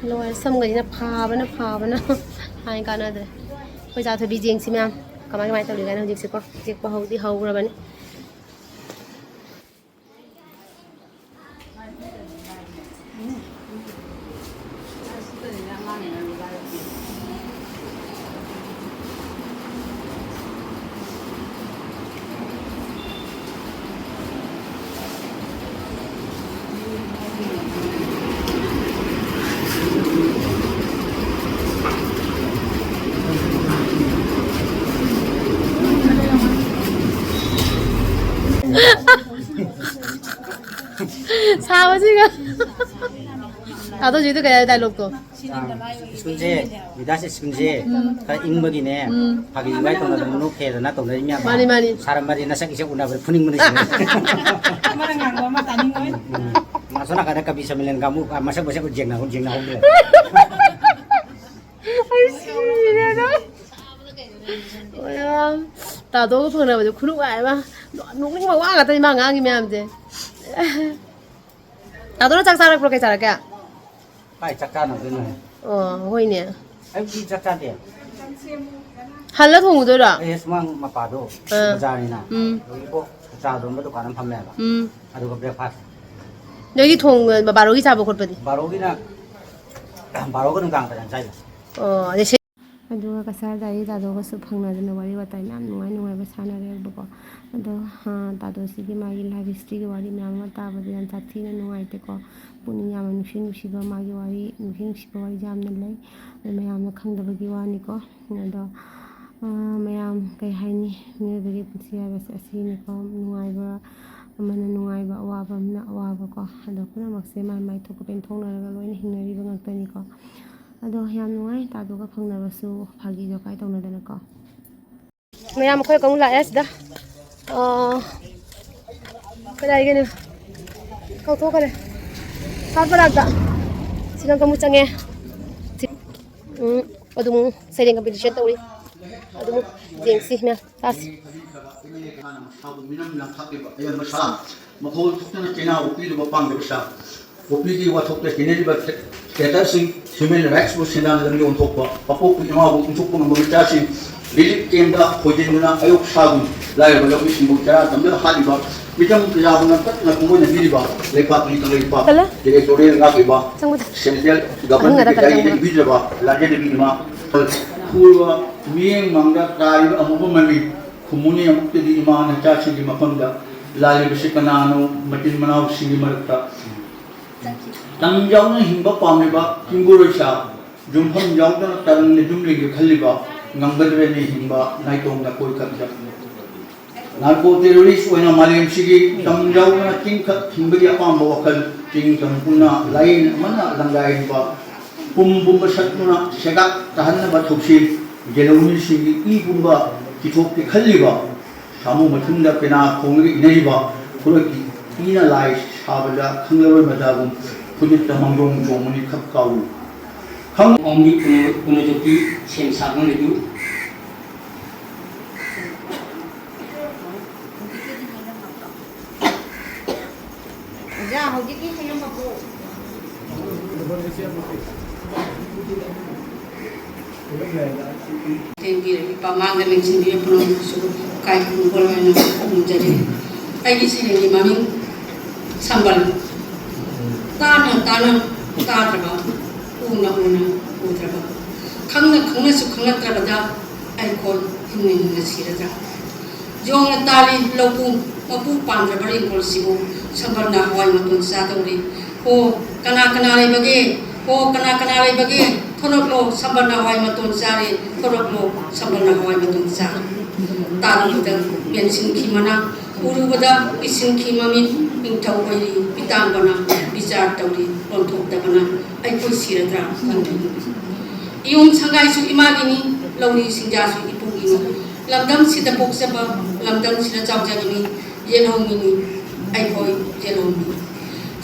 ꯂꯣꯏꯔꯦ, ꯁꯝꯒꯁꯤꯅ ꯐꯥꯕꯅ ꯐꯥꯕꯅ꯫ ꯍꯥꯏ ꯀꯥꯟꯅꯗ꯭ꯔꯦ꯫ ꯑꯩꯈꯣꯏ ꯆꯥ ꯊꯣꯏꯕꯤ ꯌꯦꯡꯁꯤ ꯃꯌꯥꯝ, ꯀꯃꯥꯏ ꯀꯃꯥꯏꯅ ꯇꯧꯔꯤ ꯀꯥꯏꯅ꯫ ꯍꯧꯖꯤꯛꯁꯦꯀꯣ, ꯆꯤꯛꯄ ꯍꯧꯗꯤ ꯍꯧꯈ꯭ꯔꯕꯅꯤ꯫ ꯁꯥꯕꯁꯤꯒ꯫ ꯇꯥꯗꯣ ꯍꯧꯖꯤꯛꯇꯣ ꯀꯩ ꯍꯥꯏ ꯗꯥꯏꯂꯣꯛꯇꯣ? ꯁ꯭ꯀꯨꯜꯁꯦ, ꯕꯤꯗ꯭ꯌꯥꯁꯦ ꯁ꯭ꯀꯨꯜꯁꯦ ꯈꯔ ꯏꯪꯕꯒꯤꯅꯦ, ꯐꯥꯒꯤ ꯖꯨꯒꯥꯏ ꯇꯧꯅꯗꯅ ꯅꯣꯛꯈꯦꯗꯅ ꯇꯧꯅꯔꯤ ꯃꯌꯥꯝ꯫ ꯃꯥꯅꯤ, ꯃꯥꯅꯤ꯫ ꯁꯥꯔꯝꯃꯗꯤ ꯅꯁꯛ ꯏꯁꯦ ꯎꯅꯕꯗ ꯐꯨꯅꯤꯡꯕꯅ ꯁꯤꯔꯦ꯫ ꯑꯃꯅ ꯉꯥꯡꯕ ꯑꯃ ꯇꯥꯅꯤꯡꯉꯣꯏ꯫ ꯎꯝ꯫ ꯑꯁꯣꯝ ꯅꯥꯀꯟꯗ ꯀꯕꯤ ꯁꯃꯤꯂꯟ ꯀꯥꯡꯕꯨ, ꯑ, ꯃꯁꯛ ꯃꯁꯛ ꯌꯦꯡꯅꯍꯧ-, ꯌꯦꯡꯅꯍꯧꯗ꯭ꯔꯦ꯫ ꯑꯩ ꯁꯤꯔꯦꯗ꯫ ꯇꯥꯗꯣꯒ ꯐꯪꯅꯕꯗꯣ ꯈꯨꯅꯨꯡꯉꯥꯏ ꯑꯃ꯫ ꯅꯣꯛꯅꯤꯡꯕ ꯋꯥ ꯉꯥꯛꯇꯅꯤ ꯃꯥ ꯉꯥꯡꯉꯤ ꯃꯌꯥꯝꯁꯦ꯫ ꯇꯥꯗꯣꯅ ꯆꯥꯛ ꯆꯥꯔꯛꯄ꯭ꯔꯣ? ꯀꯩ ꯆꯥꯔꯛꯀꯦ? ꯀꯥꯏ ꯆꯥꯛ ꯆꯥꯅꯗꯣꯏꯅꯣ? ꯑꯣ, ꯍꯣꯏꯅꯦ꯫ ꯑꯌꯨꯛꯇꯤ ꯆꯥꯛ ꯆꯥꯗꯦ꯫ ꯍꯜꯂ ꯊꯣꯡꯉꯨꯗꯣꯏꯔꯣ? ꯑꯩ ꯁꯨꯃꯥꯡ ꯃꯄꯥꯗꯣ ꯑꯥ꯫ ꯕꯖꯥꯔꯅꯤꯅ꯫ ꯎꯝ꯫ ꯑꯗꯨꯒꯤꯀꯣ ꯆꯥ ꯂꯣꯟꯕ ꯗꯨꯀꯥꯟ ꯑꯃ ꯐꯝꯃꯦꯕ꯫ ꯎꯝ꯫ ꯑꯗꯨꯒ breakfast꯫ ꯅꯣꯏꯒꯤ ꯊꯣꯡ, ꯕꯥꯔꯣꯒꯤ ꯆꯥꯕ ꯈꯣꯠꯄꯗꯤ? ꯕꯥꯔꯣꯒꯤꯅ, ꯕꯥꯔꯣꯒ ꯅꯨꯡꯗꯥꯡ ꯇꯔꯦꯠ ꯆꯥꯏꯗꯣ꯫ ꯑꯣ, ꯑꯗꯩ ꯁꯤ- ꯑꯗꯨꯒ ꯀꯁꯥꯔꯗ ꯑꯩ ꯇꯥꯗꯣꯒꯁꯨ ꯐꯪꯅꯗꯅ ꯋꯥꯔꯤ ꯋꯥꯇꯥꯏ ꯃꯌꯥꯝ ꯅꯨꯡꯉꯥꯏ ꯅꯨꯡꯉꯥꯏꯕ ꯁꯥꯟꯅꯔꯦꯕꯀꯣ꯫ ꯑꯗꯣ, ꯑ, ꯇꯥꯗꯣꯁꯤꯒꯤ ꯃꯥꯒꯤ life historyꯒꯤ ꯋꯥꯔꯤ ꯃꯌꯥꯝ ꯑꯃ ꯇꯥꯕꯗ ꯌꯥꯝ ꯁꯥꯊꯤꯅ ꯅꯨꯡꯉꯥꯏꯇꯦꯀꯣ꯫ ꯄꯨꯛꯅꯤꯡ ꯌꯥꯝꯅ ꯅꯨꯡꯁꯤ ꯅꯨꯡꯁꯤꯕ ꯃꯥꯒꯤ ꯋꯥꯔꯤ, ꯅꯨꯡꯁꯤ ꯅꯨꯡꯁꯤꯕ ꯋꯥꯔꯤꯁꯦ ꯌꯥꯝꯅ ꯂꯩ꯫ ꯑꯗꯣ ꯃꯌꯥꯝꯅ ꯈꯪꯗꯕꯒꯤ ꯋꯥꯅꯤꯀꯣ꯫ ꯑꯗꯣ, ꯑ, ꯃꯌꯥꯝ ꯀꯩ ꯍꯥꯏꯅꯤ, ꯃꯤꯑꯣꯏꯕꯒꯤ ꯄꯨꯟꯁꯤ ꯍꯥꯏꯕꯁꯦ ꯑꯁꯤꯅꯤꯀꯣ꯫ ꯅꯨꯡꯉꯥꯏꯕ ꯑꯃꯅ ꯅꯨꯡꯉꯥꯏꯕ, ꯑꯋꯥꯕ ꯑꯃꯅ ꯑꯋꯥꯕꯀꯣ꯫ ꯑꯗꯣ ꯄꯨꯝꯅꯃꯛꯁꯦ ꯃꯥꯏ ꯃꯥꯏ ꯊꯣꯛꯄ ꯄꯦꯟꯊꯣꯛꯅꯔꯒ ꯂꯣꯏꯅ ꯍꯤꯡꯅꯔꯤꯕ ꯉꯥꯛꯇꯅꯤꯀꯣ꯫ ꯑꯗꯣ ꯌꯥꯝ ꯅꯨꯡꯉꯥꯏ, ꯇꯥꯗꯣꯒ ꯐꯪꯅꯕꯁꯨ ꯐꯥꯒꯤ ꯖꯣꯀꯥꯏ ꯇꯧꯅꯗꯅꯀꯣ꯫ ꯃꯌꯥꯝ ꯑꯩꯈꯣꯏ ꯀꯥꯡꯕꯨ ꯂꯥꯛꯑꯦ ꯁꯤꯗ꯫ ꯑꯥ, ꯀꯗꯥꯏꯒꯤꯅꯣ? ꯀꯥꯎꯊꯣꯛꯈꯔꯦ꯫ ꯁꯥꯠ ꯃꯅꯥꯛꯇ꯫ ꯁꯤꯗ ꯀꯥꯡꯕꯨ ꯆꯪꯉꯦ꯫ ꯁꯤ-, ꯎꯝ, ꯑꯗꯨꯝ ꯁꯩꯔꯦꯡ competition ꯇꯧꯔꯤ꯫ ꯑꯗꯨꯝ ꯌꯦꯡꯁꯤ ꯃꯌꯥꯝ꯫ ꯆꯥꯁꯤ꯫ ꯃꯈꯣꯜ ꯊꯣꯛꯇꯅ ꯆꯩꯅꯥꯕꯨ ꯄꯤꯔꯤꯕ ꯄꯥꯝꯂꯤꯕ ꯁꯥ, ꯀꯣꯄꯤꯒꯤ ꯋꯥꯊꯣꯛꯇ ꯆꯦꯟꯅꯔꯤꯕ ꯁꯦ-, ꯊꯤꯌꯦꯇꯔꯁꯤꯡ, ꯍ꯭ꯌꯨꯃꯦꯟ ꯔꯥꯏꯠꯁꯄꯨ ꯁꯦꯟꯗꯥꯟ ꯂꯝꯕꯤ ꯑꯣꯟꯊꯣꯛꯄ, ꯑꯄꯣꯛꯄ ꯏꯃꯥꯕꯨ ꯏꯟꯊꯣꯛꯄ ꯉꯝꯕ ꯃꯆꯥꯁꯤꯡ, ꯔꯤꯂꯤꯐ ꯀꯦꯝꯗ ꯍꯣꯏꯖꯤꯟꯗꯨꯅ ꯑꯌꯨꯛ ꯁꯥꯒꯨꯝ ꯂꯥꯏꯔꯕ ꯂꯧꯃꯤꯁꯤꯡꯕꯨ ꯆꯔꯥ ꯇꯝꯗꯨꯅ ꯍꯥꯠꯂꯤꯕ ꯃꯤꯆꯝ ꯄ꯭ꯔꯖꯥꯕꯨ ꯅꯝꯊꯛꯅ ꯊꯃꯣꯏꯅ ꯄꯤꯔꯤꯕ ꯂꯩꯄꯥꯛꯀꯤ ꯀꯪꯂꯩꯄꯥꯛ ꯍꯜꯂꯣ꯫ ꯇꯦꯔꯤꯇꯣꯔꯤꯌꯦꯜ ꯉꯥꯛꯂꯤꯕ ꯆꯪꯕꯗ꯫ ꯁꯦꯟꯇ꯭ꯔꯦꯜ ꯑꯍꯟꯅ ꯒꯚꯔꯟꯃꯦꯟꯠꯀꯤ ꯗꯔꯀꯥꯔ ꯗꯥꯏꯔꯦꯛꯇ ꯆꯪꯕꯗ꯫ ꯄꯤꯗ꯭ꯔꯕ ꯂꯥꯟꯖꯦꯟꯕꯤ ꯏꯃꯥ ꯐꯨꯔꯕ ꯃꯤꯠꯌꯦꯡ ꯃꯥꯡꯗ ꯇꯥꯔꯤꯕ ꯑꯃꯨꯕ ꯃꯃꯤ ꯈꯨꯝꯃꯨꯅꯤ ꯑꯃꯨꯛꯇꯗꯤ ꯏꯃꯥ ꯅꯆꯥꯁꯤꯡꯒꯤ ꯃꯐꯝꯗ ꯂꯥꯜꯂꯤꯕꯁꯤ ꯀꯅꯥꯅꯣ? ꯃꯆꯤꯟ ꯃꯅꯥꯎꯁꯤꯡꯒꯤ ꯃꯔꯛꯇ ꯇꯝ ꯌꯥꯎꯅ ꯍꯤꯡꯕ ꯄꯥꯝꯂꯤꯕ ꯆꯤꯡꯒꯨꯔꯣꯏꯁꯥ, ꯌꯨꯝꯐꯝ ꯌꯥꯎꯗꯅ ꯇꯔꯪꯅ ꯌꯨꯝ ꯂꯩꯒꯦ ꯈꯜꯂꯤꯕ ꯉꯝꯒꯗ꯭ꯔꯅꯦ ꯍꯤꯡꯕ ꯅꯥꯏꯇꯣꯝ ꯅꯈꯣꯏ ꯈꯛꯇ? ꯅꯥꯔꯀꯣ ꯇꯦꯔꯣꯔꯤꯁ ꯑꯣꯏꯅ ꯃꯥꯂꯦꯝꯁꯤꯒꯤ ꯇꯝ ꯌꯥꯎꯗꯅ ꯆꯤꯡꯈꯛ ꯍꯤꯡꯕꯒꯤ ꯑꯄꯥꯝꯕ ꯋꯥꯈꯜ, ꯆꯤꯡ ꯇꯝ ꯄꯨꯟꯅ ꯂꯥꯏꯌꯦꯡ ꯑꯃꯅ ꯂꯪꯗꯥꯏꯔꯤꯕ ꯄꯨꯝ ꯄꯨꯝꯕ ꯁꯠꯇꯨꯅ ꯁꯦꯒꯥꯛ ꯇꯥꯍꯟꯅꯕ ꯊꯧꯁꯤꯜ, ꯒꯦꯂꯧꯃꯤꯁꯤꯡꯒꯤ ꯏ ꯄꯨꯝꯕ ꯆꯤꯊꯣꯛꯀꯦ ꯈꯜꯂꯤꯕ ꯁꯥꯃꯨ ꯃꯊꯨꯟꯗ ꯄꯦꯅꯥ ꯈꯣꯡꯂꯒ ꯏꯅꯔꯤꯕ ꯈꯨꯔꯛꯀꯤ ꯃꯤꯅ ꯂꯥꯏ ꯁꯥꯕꯗ ꯈꯪꯂꯔꯣꯏ ꯃꯗꯥꯒꯨꯝ ꯈꯨꯖꯤꯠꯇ ꯃꯥꯡꯗꯣꯡ ꯆꯣꯡꯕꯅꯤ ꯈꯛ ꯀꯥꯎꯏ꯫ ꯈꯪ- ꯑꯣꯡꯕꯤ ꯀꯨꯅ-, ꯀꯨꯅꯖꯣꯇꯤ ꯁꯦꯝ ꯁꯥꯗꯨꯅ ꯂꯩꯗꯨ꯫ ꯑꯣꯖꯥ, ꯍꯧꯖꯤꯛꯀꯤ ꯍꯩꯔꯝꯕ ꯄꯣꯠ꯫ ꯂꯦꯡꯕꯤꯔꯛꯏꯕ ꯃꯥꯡꯗ ꯂꯦꯡꯁꯤꯟꯕꯤꯔꯤꯕ ꯄꯨꯝꯅꯃꯛꯄꯨꯁꯨ ꯏꯀꯥꯏ ꯈꯨꯝꯅꯕ ꯑꯣꯏꯅ ꯈꯨꯔꯨꯝꯖꯔꯤ꯫ ꯑꯩꯒꯤ ꯁꯩꯔꯦꯡꯒꯤ ꯃꯃꯤꯡ ꯁꯝꯕꯜ꯫ ꯇꯥꯅ ꯇꯥꯅ ꯇꯥꯗ꯭ꯔꯕ, ꯎꯅ ꯎꯅ ꯎꯗ꯭ꯔꯕ, ꯈꯪꯅ ꯈꯪꯅꯁꯨ ꯈꯪꯂꯛꯇ꯭ꯔꯕꯗ ꯑꯩꯈꯣꯏ ꯍꯤꯡꯅ ꯍꯤꯡꯅ ꯁꯤꯔꯗ꯭ꯔꯥ? ꯌꯣꯡꯅ ꯇꯥꯜꯂꯤ ꯂꯧꯕꯨ, ꯃꯄꯨ ꯄꯥꯟꯗ꯭ꯔꯕ ꯏꯪꯈꯣꯜꯁꯤꯕꯨ ꯁꯝꯕꯜꯅ ꯍꯋꯥꯏ ꯃꯇꯣꯟ ꯆꯥꯗꯧꯔꯤ꯫ ꯍꯣ, ꯀꯅꯥ ꯀꯅꯥ ꯂꯩꯕꯒꯦ? ꯍꯣ, ꯀꯅꯥ ꯀꯅꯥ ꯂꯩꯕꯒꯦ? ꯊꯣꯔꯛꯂꯣ, ꯁꯝꯕꯜꯅ ꯍꯋꯥꯏ ꯃꯇꯣꯟ ꯆꯥꯔꯦ꯫ ꯊꯣꯔꯛꯂꯣ, ꯁꯝꯕꯜꯅ ꯍꯋꯥꯏ ꯃꯇꯣꯟ ꯆꯥꯔꯦ꯫ ꯇꯥꯔꯨꯕꯗ ꯄꯦꯟꯁꯤꯟꯈꯤ ꯃꯅꯥ, ꯎꯔꯨꯕꯗ ꯄꯤꯁꯤꯟꯈꯤ ꯃꯃꯤꯠ, ꯅꯤꯡꯊꯧ ꯑꯣꯏꯔꯤ ꯄꯤꯇꯥꯡꯕꯅ, ꯕꯤꯆꯥꯔ ꯇꯧꯔꯤ ꯂꯣꯟꯊꯣꯛꯇꯕꯅ, ꯑꯩꯈꯣꯏ ꯁꯤꯔꯗ꯭ꯔꯥ ꯈꯪꯗꯦ꯫ ꯏꯌꯣꯡ ꯁꯪꯒꯥꯏꯁꯨ ꯏꯃꯥꯒꯤꯅꯤ, ꯂꯧꯔꯤ ꯁꯤꯡꯖꯥꯁꯨ ꯏꯄꯨꯒꯤꯅꯤ꯫ ꯂꯝꯗꯝꯁꯤꯗ ꯄꯣꯛꯆꯕ, ꯂꯝꯗꯝꯁꯤꯗ ꯆꯥꯎꯖꯕꯅꯤ, ꯌꯦꯜꯍꯧꯃꯤꯅꯤ, ꯑꯩꯈꯣꯏ ꯌꯦꯜꯍꯧꯃꯤ꯫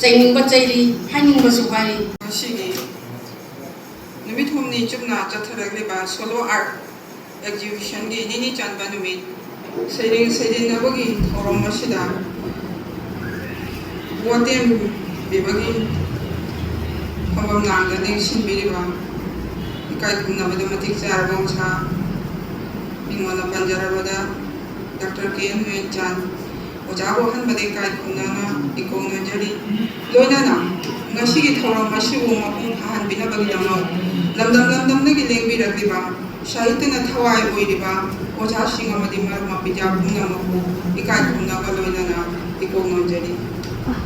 ꯆꯩꯅꯤꯡꯕ ꯆꯩꯔꯤ, ꯍꯥꯏꯅꯤꯡꯕꯁꯨ ꯍꯥꯏꯔꯤ꯫ ꯉꯁꯤꯒꯤ ꯅꯨꯃꯤꯠ ꯍꯨꯝꯅꯤ ꯆꯨꯞꯅ ꯆꯠꯊꯔꯛꯂꯤꯕ ꯁꯣꯂꯣ ꯑꯥꯔꯠ ꯑꯦꯛꯖꯤꯕꯤꯁꯟꯒꯤ ꯅꯤꯅꯤ ꯆꯟꯕ ꯅꯨꯃꯤꯠ ꯁꯩꯔꯦꯡ ꯁꯩꯂꯦꯡꯅꯕꯒꯤ ꯊꯧꯔꯝ ꯑꯁꯤꯗ ꯋꯥꯇꯦꯝ ꯄꯤꯕꯒꯤ ꯃꯐꯝ ꯂꯥꯡꯗ ꯂꯦꯡꯁꯤꯟꯕꯤꯔꯤꯕ ꯏꯀꯥꯏ ꯈꯨꯝꯅꯕꯗ ꯃꯇꯤꯛ ꯆꯥꯔꯕ ꯑꯣꯖꯥ, ꯃꯤꯡ ꯑꯣꯏꯅ ꯄꯟꯖꯔꯕꯗ ꯗꯥꯛꯇꯔ ꯀꯦ ꯑꯦꯟ ꯍꯨꯌꯦꯟꯆꯥꯟ, ꯑꯣꯖꯥꯕꯨ ꯑꯍꯥꯟꯕꯗ ꯏꯀꯥꯏ ꯈꯨꯝꯅꯅ ꯏꯀꯣꯛ ꯅꯣꯟꯖꯔꯤ꯫ ꯂꯣꯏꯅꯅ ꯉꯁꯤꯒꯤ ꯊꯧꯔꯝ ꯑꯁꯤꯕꯨ ꯃꯄꯨꯡ ꯐꯥꯍꯟꯕꯤꯅꯕꯒꯤꯗꯃꯛ ꯂꯝꯗꯝ ꯂꯝꯗꯝꯗꯒꯤ ꯂꯦꯡꯕꯤꯔꯛꯂꯤꯕ ꯁꯥꯍꯤꯇ꯭ꯌꯅ ꯊꯋꯥꯏ ꯑꯣꯏꯔꯤꯕ ꯑꯣꯖꯥꯁꯤꯡ ꯑꯃꯗꯤ ꯃꯔꯨꯞ ꯃꯄꯤꯖꯥ ꯄꯨꯝꯅꯃꯛꯄꯨ ꯏꯀꯥꯏ ꯈꯨꯝꯅꯕ ꯂꯣꯏꯅꯅ ꯏꯀꯣꯛ ꯅꯣꯟꯖꯔꯤ꯫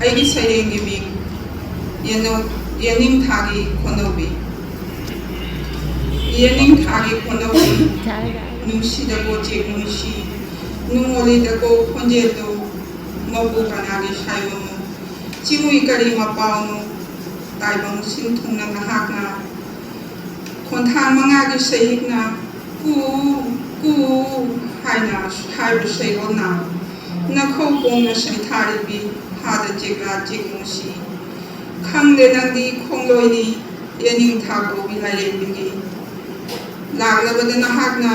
ꯑꯩꯒꯤ ꯁꯩꯔꯦꯡꯒꯤ ꯃꯤꯡ ꯌꯦꯅꯧ-, ꯌꯦꯅꯤꯡꯊꯥꯒꯤ ꯈꯣꯟꯅꯧꯕꯤ꯫ ꯌꯦꯅꯤꯡꯊꯥꯒꯤ ꯈꯣꯟꯅꯧꯕꯤ, ꯅꯨꯡꯁꯤꯗꯀꯣ ꯆꯦꯛ ꯅꯨꯡꯁꯤ, ꯅꯨꯡꯉꯣꯂꯤꯗꯀꯣ ꯈꯣꯟꯖꯦꯜꯗꯣ, ꯃꯄꯨ ꯀꯅꯥꯒꯤ ꯁꯥꯏꯑꯣꯅꯣ, ꯆꯤꯡꯃꯤ ꯀꯔꯤ ꯃꯄꯥꯎꯅꯣ, ꯇꯥꯏꯕꯪ ꯁꯤꯟ ꯊꯨꯡꯅ ꯅꯍꯥꯛꯅ ꯈꯣꯟꯊꯥꯡ ꯃꯉꯥꯒꯤ ꯁꯩꯍꯤꯛꯅ ꯀꯨ, ꯀꯨ ꯍꯥꯏꯅ ꯍꯥꯏꯕ ꯁꯩꯑꯣꯟꯅ ꯅꯈꯧ ꯄꯣꯡꯅ ꯁꯩꯊꯥꯔꯤꯕꯤ ꯍꯥꯗ ꯆꯦꯛꯂꯥ ꯆꯦꯛ ꯅꯨꯡꯁꯤ꯫ ꯈꯪꯗꯦ ꯅꯪꯗꯤ ꯈꯣꯡꯂꯣꯏꯅꯤ ꯌꯦꯅꯤꯡꯊꯥ ꯀꯧꯕꯤ ꯂꯥꯏꯔꯦꯝꯕꯤꯒꯤ꯫ ꯂꯥꯛꯂꯕꯗ ꯅꯍꯥꯛꯅ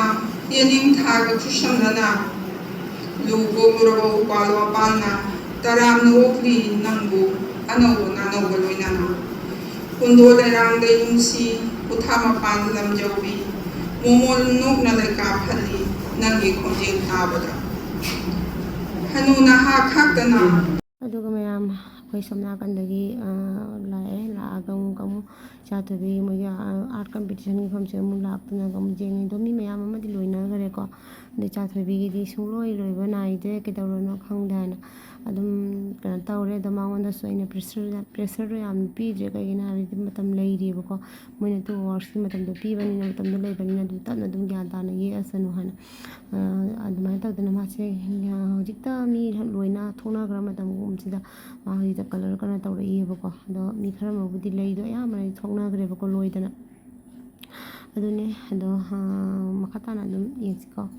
ꯌꯦꯅꯤꯡꯊꯥꯒ ꯈꯨꯠꯁꯝꯅꯅ ꯂꯨ ꯀꯣꯛꯂꯨꯔꯕ ꯎꯄꯥꯜ ꯋꯥꯄꯥꯜꯅ ꯇꯔꯥꯝꯅ ꯑꯣꯛꯂꯤ ꯅꯪꯕꯨ ꯑꯅꯧꯕ ꯅꯥꯅꯧꯒ ꯂꯣꯏꯅꯅ꯫ ꯀꯨꯟꯗꯣ ꯂꯩꯔꯥꯡꯗ ꯌꯨꯝꯁꯤ ꯎꯊꯥ ꯃꯄꯥꯟ ꯂꯝꯖꯧꯕꯤ, ꯃꯣꯃꯣꯟ ꯅꯣꯛꯅ ꯂꯩꯀꯥ ꯐꯜꯂꯤ ꯅꯪꯒꯤ ꯈꯣꯟꯖꯦꯜ ꯇꯥꯕꯗ꯫ ꯍꯅꯨ ꯅꯍꯥ ꯈꯥꯛꯇꯅ꯫ ꯑꯗꯨꯒ ꯃꯌꯥꯝ ꯑꯩꯈꯣꯏ ꯁꯣꯝ ꯅꯥꯀꯟꯗꯒꯤ, ꯑ, ꯂꯥꯛꯑꯦ꯫ ꯂꯥꯛꯑꯒ ꯑꯃꯨꯛ, ꯑꯃꯨꯛ ꯏꯆꯥ ꯊꯣꯏꯕꯤ ꯃꯣꯏꯒꯤ, ꯑ, art competition ꯒꯤ ꯃꯐꯝꯁꯦ ꯑꯃꯨꯛ ꯂꯥꯛꯇꯅꯒ ꯑꯃꯨꯛ ꯌꯦꯡꯉꯦ꯫ ꯑꯗꯣ ꯃꯤ ꯃꯌꯥꯝ ꯑꯃꯗꯤ ꯂꯣꯏꯅꯈ꯭ꯔꯦꯀꯣ꯫ ꯑꯗꯣ ꯏꯆꯥ ꯊꯣꯏꯕꯤꯒꯤꯗꯤ ꯁꯨꯡꯂꯣꯏ ꯂꯣꯏꯕ ꯅꯥꯏꯗ꯭ꯔꯦ, ꯀꯩꯗꯧꯔꯅꯣ ꯈꯪꯗꯦ ꯍꯥꯏꯅ ꯑꯗꯨꯝ ꯀꯩꯅꯣ ꯇꯧꯔꯦ꯫ ꯑꯗꯣ ꯃꯉꯣꯟꯗꯁꯨ ꯑꯩꯅ pressure ꯌꯥꯝ, pressure ꯗꯣ ꯌꯥꯝ ꯄꯤꯗ꯭ꯔꯦ꯫ ꯀꯩꯒꯤꯅꯣ ꯍꯥꯏꯕꯗꯤ ꯃꯇꯝ ꯂꯩꯔꯤꯕꯀꯣ꯫ ꯃꯣꯏꯅ two hours ꯀꯤ ꯃꯇꯝꯗꯣ ꯄꯤꯕꯅꯤꯅ, ꯃꯇꯝꯗꯣ ꯂꯩꯕꯅꯤꯅ ꯑꯗꯨꯝ ꯇꯞꯅ ꯑꯗꯨꯝ ꯒ꯭ꯌꯥꯟ ꯇꯥꯅ ꯌꯦꯛꯑꯁꯅꯨ ꯍꯥꯏꯅ꯫ ꯑ, ꯑꯗꯨꯃꯥꯏꯅ ꯇꯧꯗꯅ ꯃꯥꯁꯦ ꯍꯧꯖꯤꯛꯇ ꯃꯤ ꯂꯣꯏꯅ ꯊꯣꯛꯅꯈ꯭ꯔ ꯃꯇꯝꯒꯨꯝꯕꯁꯤꯗ ꯃꯥ ꯍꯧꯖꯤꯛꯇ colour ꯀꯟꯅ ꯇꯧꯔꯛꯏꯑꯕꯀꯣ꯫ ꯑꯗꯣ ꯃꯤ ꯈꯔ ꯑꯃꯕꯨꯗꯤ ꯂꯩꯗꯣ ꯑꯌꯥꯝꯕꯅꯗꯤ ꯊꯣꯛꯅꯈ꯭ꯔꯦꯕꯀꯣ ꯂꯣꯏꯗꯅ꯫ ꯑꯗꯨꯅꯦ, ꯑꯗꯣ, ꯑ, ꯃꯈꯥ ꯇꯥꯅ ꯑꯗꯨꯝ ꯌꯦꯡꯁꯤꯀꯣ꯫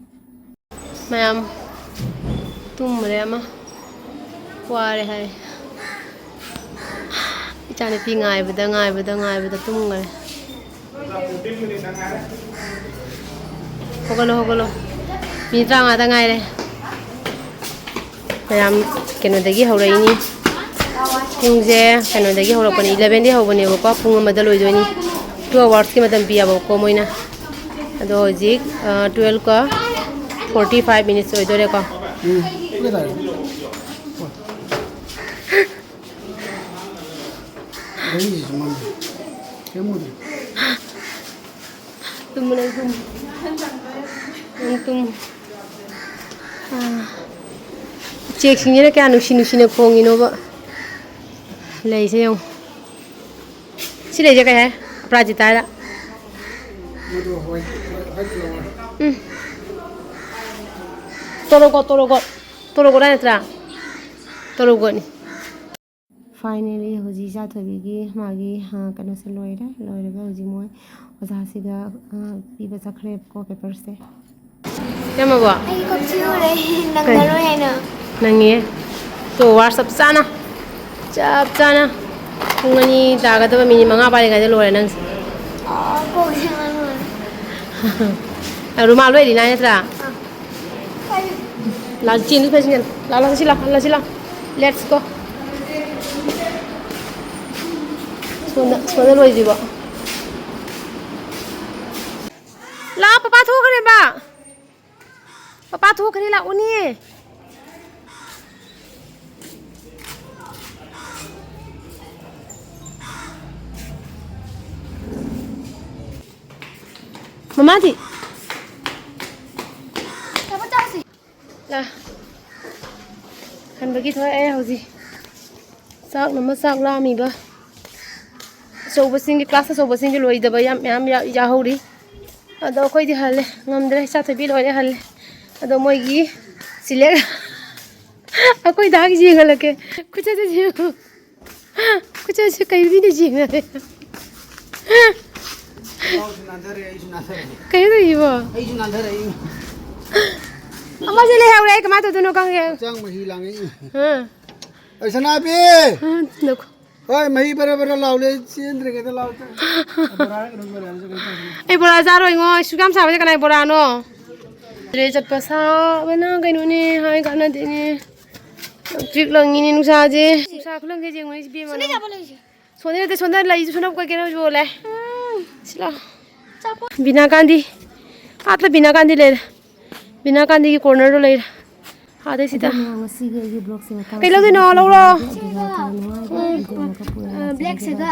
ꯃꯌꯥꯝ ꯇꯨꯝꯃꯨꯔꯦ ꯑꯃ꯫ ꯋꯥꯔꯦ ꯍꯥꯏ꯫ ꯏꯆꯥꯅꯨꯄꯤ ꯉꯥꯏꯕꯗ, ꯉꯥꯏꯕꯗ, ꯉꯥꯏꯕꯗ ꯇꯨꯝꯈꯔꯦ꯫ ꯍꯧꯒꯠꯂꯣ, ꯍꯧꯒꯠꯂꯣ꯫ ꯃꯤꯅꯤꯠ ꯇꯔꯥꯃꯉꯥꯗ ꯉꯥꯏꯔꯦ꯫ ꯃꯌꯥꯝ ꯀꯩꯅꯣꯗꯒꯤ ꯍꯧꯔꯛꯏꯅꯤ꯫ ꯄꯨꯡꯁꯦ ꯀꯩꯅꯣꯗꯒꯤ ꯍꯧꯔꯛꯄꯅꯤ, ꯏꯂꯚꯦꯟꯗꯒꯤ ꯍꯧꯕꯅꯦꯕꯀꯣ, ꯄꯨꯡ ꯑꯃꯗ ꯂꯣꯏꯗꯣꯏꯅꯤ꯫ ꯇꯨ ꯑꯋꯥꯔꯁꯀꯤ ꯃꯇꯝ ꯄꯤꯌꯦꯕꯀꯣ ꯃꯣꯏꯅ꯫ ꯑꯗꯣ ꯍꯧꯖꯤꯛ, ꯑ, twelve-ꯀ forty five minutes ꯑꯣꯏꯗꯣꯔꯦꯀꯣ꯫ ꯎꯝ, ꯄꯨꯒꯦ ꯇꯥꯔꯦ꯫ ꯒꯥꯔꯤꯁꯤꯁꯨ ꯃꯝꯃꯦ꯫ ꯀꯩꯝ ꯎꯗ꯭ꯔꯦ꯫ ꯇꯨꯝꯃꯨ ꯅꯪ, ꯇꯨꯝꯃꯨ꯫ ꯅꯪ ꯇꯨꯝꯃꯨ꯫ ꯑꯥ꯫ ꯎꯆꯦꯛꯁꯤꯡꯁꯤꯅ ꯀꯌꯥ ꯅꯨꯡꯁꯤ ꯅꯨꯡꯁꯤꯅ ꯈꯣꯡꯉꯤꯅꯣꯕ꯫ ꯂꯩꯁꯦ ꯌꯦꯡꯉꯨ꯫ ꯁꯤ ꯂꯩꯁꯦ ꯀꯩ ꯍꯥꯏ? ꯑꯄꯔꯥꯖꯤꯇꯥ ꯍꯥꯏꯔ? ꯃꯗꯨ ꯍꯣꯏ, ꯍꯣꯏ, ꯍꯣꯏ, flower꯫ ꯎꯝ꯫ ꯇꯣꯔꯣꯀꯣꯠ, ꯇꯣꯔꯣꯀꯣꯠ꯫ ꯇꯣꯔꯣꯀꯣꯠ ꯍꯥꯏ ꯅꯠꯇ꯭ꯔꯥ? ꯇꯣꯔꯣꯀꯣꯠꯅꯤ꯫ Finally, ꯍꯧꯖꯤꯛ ꯏꯆꯥ ꯊꯣꯏꯕꯤꯒꯤ ꯃꯥꯒꯤ, ꯑ, ꯀꯩꯅꯣꯁꯦ ꯂꯣꯏꯔꯦ꯫ ꯂꯣꯏꯔꯒ ꯍꯧꯖꯤꯛ ꯃꯣꯏ ꯑꯣꯖꯥꯁꯤꯗ, ꯑ, ꯄꯤꯕ ꯆꯠꯈ꯭ꯔꯦꯕꯀꯣ, paper-ꯁꯦ꯫ ꯁꯦꯝꯃꯕꯣ? ꯑꯩ ꯀꯣꯛ ꯆꯤꯛꯎꯔꯦ, ꯀꯩ? ꯅꯪꯉꯔꯣꯏ ꯍꯥꯏꯅ꯫ ꯅꯪꯉꯦ꯫ ꯇꯣ, ꯋꯥꯔ ꯆꯞ ꯆꯥꯅ꯫ ꯆꯞ ꯆꯥꯅ꯫ ꯄꯨꯡ ꯑꯅꯤ ꯇꯥꯒꯗꯕ minute ꯃꯉꯥ ꯋꯥꯠꯂꯤꯉꯩꯗ ꯂꯣꯏꯔꯦ ꯅꯪꯁꯦ꯫ ꯑ, ꯀꯣꯛ ꯆꯤꯛꯃꯟꯕꯅ꯫ ꯔꯨꯃꯥꯜ ꯂꯣꯏ ꯂꯤꯅꯥꯏ ꯅꯠꯇ꯭ꯔꯥ? ꯑ꯫ ꯂꯥꯛ, ꯆꯦꯟꯗꯨ ꯐꯖꯅ꯫ ꯂꯥꯛ, ꯂꯥꯛ, ꯁꯤ ꯂꯥꯛ, ꯂꯥꯛ, ꯁꯤ ꯂꯥꯛ꯫ Let's go꯫ ꯁꯣꯝꯗ, ꯁꯣꯝꯗ ꯂꯣꯏꯗ꯭ꯔꯤꯕꯣ? ꯂꯥꯛ, ꯄꯄꯥ ꯊꯣꯛꯈ꯭ꯔꯦꯕ꯫ ꯄꯄꯥ ꯊꯣꯛꯈ꯭ꯔꯦ, ꯂꯥꯛꯎꯅꯦ꯫ ꯃꯃꯥꯗꯤ? ꯂꯥ꯫ ꯍꯟꯕꯒꯤ ꯊꯣꯛꯂꯛꯑꯦ ꯍꯧꯖꯤꯛ꯫ ꯆꯥꯛꯅ ꯑꯃ ꯆꯥꯛ ꯂꯥꯝꯃꯤꯕ꯫ ꯑꯆꯧꯕꯁꯤꯡꯒꯤ, class ꯑꯆꯧꯕꯁꯤꯡꯒꯤ ꯂꯣꯏꯗꯕ ꯌꯥꯝ ꯃꯌꯥꯝ ꯌꯥ-, ꯌꯥꯍꯧꯔꯤ꯫ ꯑꯗꯣ ꯑꯩꯈꯣꯏꯗꯤ ꯍꯜꯂꯦ꯫ ꯉꯝꯗ꯭ꯔꯦ꯫ ꯏꯆꯥ ꯊꯣꯏꯕꯤ ꯂꯣꯏꯔꯦ, ꯍꯜꯂꯦ꯫ ꯑꯗꯣ ꯃꯣꯏꯒꯤ select ꯑꯩꯈꯣꯏ ꯗꯥꯒꯤꯁꯤ ꯌꯦꯡꯍꯜꯂꯛꯀꯦ꯫ ꯈꯨꯠꯁꯦ ꯌꯦꯡꯉꯨ꯫ ꯈꯨꯠꯁꯦ ꯀꯩ ꯃꯤꯅ ꯌꯦꯡꯅꯔꯦ꯫ ꯏꯇꯥꯎꯁꯨ ꯅꯥꯟꯊꯔꯦ, ꯑꯩꯁꯨ ꯅꯥꯟꯊꯔꯦ꯫ ꯀꯩꯅꯣ ꯇꯧꯔꯤꯁꯤꯕꯣ? ꯑꯩꯁꯨ ꯅꯥꯟꯊꯔꯛꯏ꯫ ꯑꯃꯁꯦ ꯂꯩꯍꯧꯔꯦ, ꯑꯩ ꯀꯃꯥꯏꯅ ꯇꯧꯗꯣꯏꯅꯣ ꯈꯪꯗꯦ꯫ ꯍꯛꯆꯥꯡ ꯃꯍꯤ ꯂꯥꯡꯉꯛꯏ꯫ ꯑꯥ꯫ ꯑꯩ ꯁꯅꯥꯕꯤ! ꯑꯥ, ꯅꯈꯣ-, ꯍꯣꯏ, ꯃꯍꯤ ꯕꯔ ꯕꯔ ꯂꯥꯎꯂꯦ, ꯆꯦꯟꯗ꯭ꯔꯤꯉꯩꯗ ꯂꯥꯎ꯫ ꯕꯣꯔꯥ ꯀꯩꯅꯣꯝ ꯌꯣꯜꯂꯦ ꯍꯥꯏꯕꯁꯦ ꯀꯩꯅꯣ ꯇꯧꯕꯅꯦ꯫ ꯑꯩ ꯕꯣꯔꯥ ꯆꯥꯔꯣꯏꯉꯣ, ꯑꯩ ꯁꯨꯛ ꯌꯥꯝ ꯁꯥꯕꯁꯦ ꯀꯅꯥꯏ ꯕꯣꯔꯥꯅꯣ? ꯂꯦ ꯆꯠꯄ ꯁꯥꯕꯅ ꯀꯩꯅꯣꯅꯦ, ꯍꯥꯏ ꯀꯥꯟꯅꯗꯦꯅꯦ꯫ ꯍꯧꯖꯤꯛ ꯂꯪꯉꯤꯅꯦ ꯅꯨꯡꯁꯥꯁꯦ꯫ ꯅꯨꯡꯁꯥ ꯈꯨꯂꯪꯁꯦ ꯌꯦꯡꯉꯨꯅꯦ ꯏꯕꯦꯝꯃ꯫ ꯁꯣꯅꯦ ꯅꯠꯇꯦ, ꯁꯣꯅꯦ ꯂꯩꯁꯦ ꯁꯣꯅꯝ ꯀꯩ ꯀꯩꯅꯣ ꯌꯣꯜꯂꯦ꯫ ꯁꯤ ꯂꯥꯎ꯫ ꯕꯤꯅꯥ ꯒꯥꯟꯙꯤ꯫ ꯑꯥꯗ ꯕꯤꯅꯥ ꯒꯥꯟꯙꯤ ꯂꯩꯔꯦ꯫ ꯕꯤꯅꯥ ꯒꯥꯟꯙꯤꯒꯤ cornerꯗꯣ ꯂꯩꯔꯦ꯫ ꯑꯥꯗꯩ ꯁꯤꯗ꯫ ꯑꯗꯨꯅ ꯉꯁꯤꯒꯤ ꯑꯩꯒꯤ vlogꯁꯦ ꯃꯇꯥꯡ ꯀꯩ ꯂꯧꯗꯣꯏꯅꯣ? ꯂꯧꯔꯣ꯫ ꯑꯗꯨꯒ ꯈꯔ ꯅꯨꯡꯉꯥꯏꯕ video ꯑꯃꯈꯛ ꯄꯨꯔꯛꯑꯒꯦ꯫ Blackꯁꯤꯒ꯫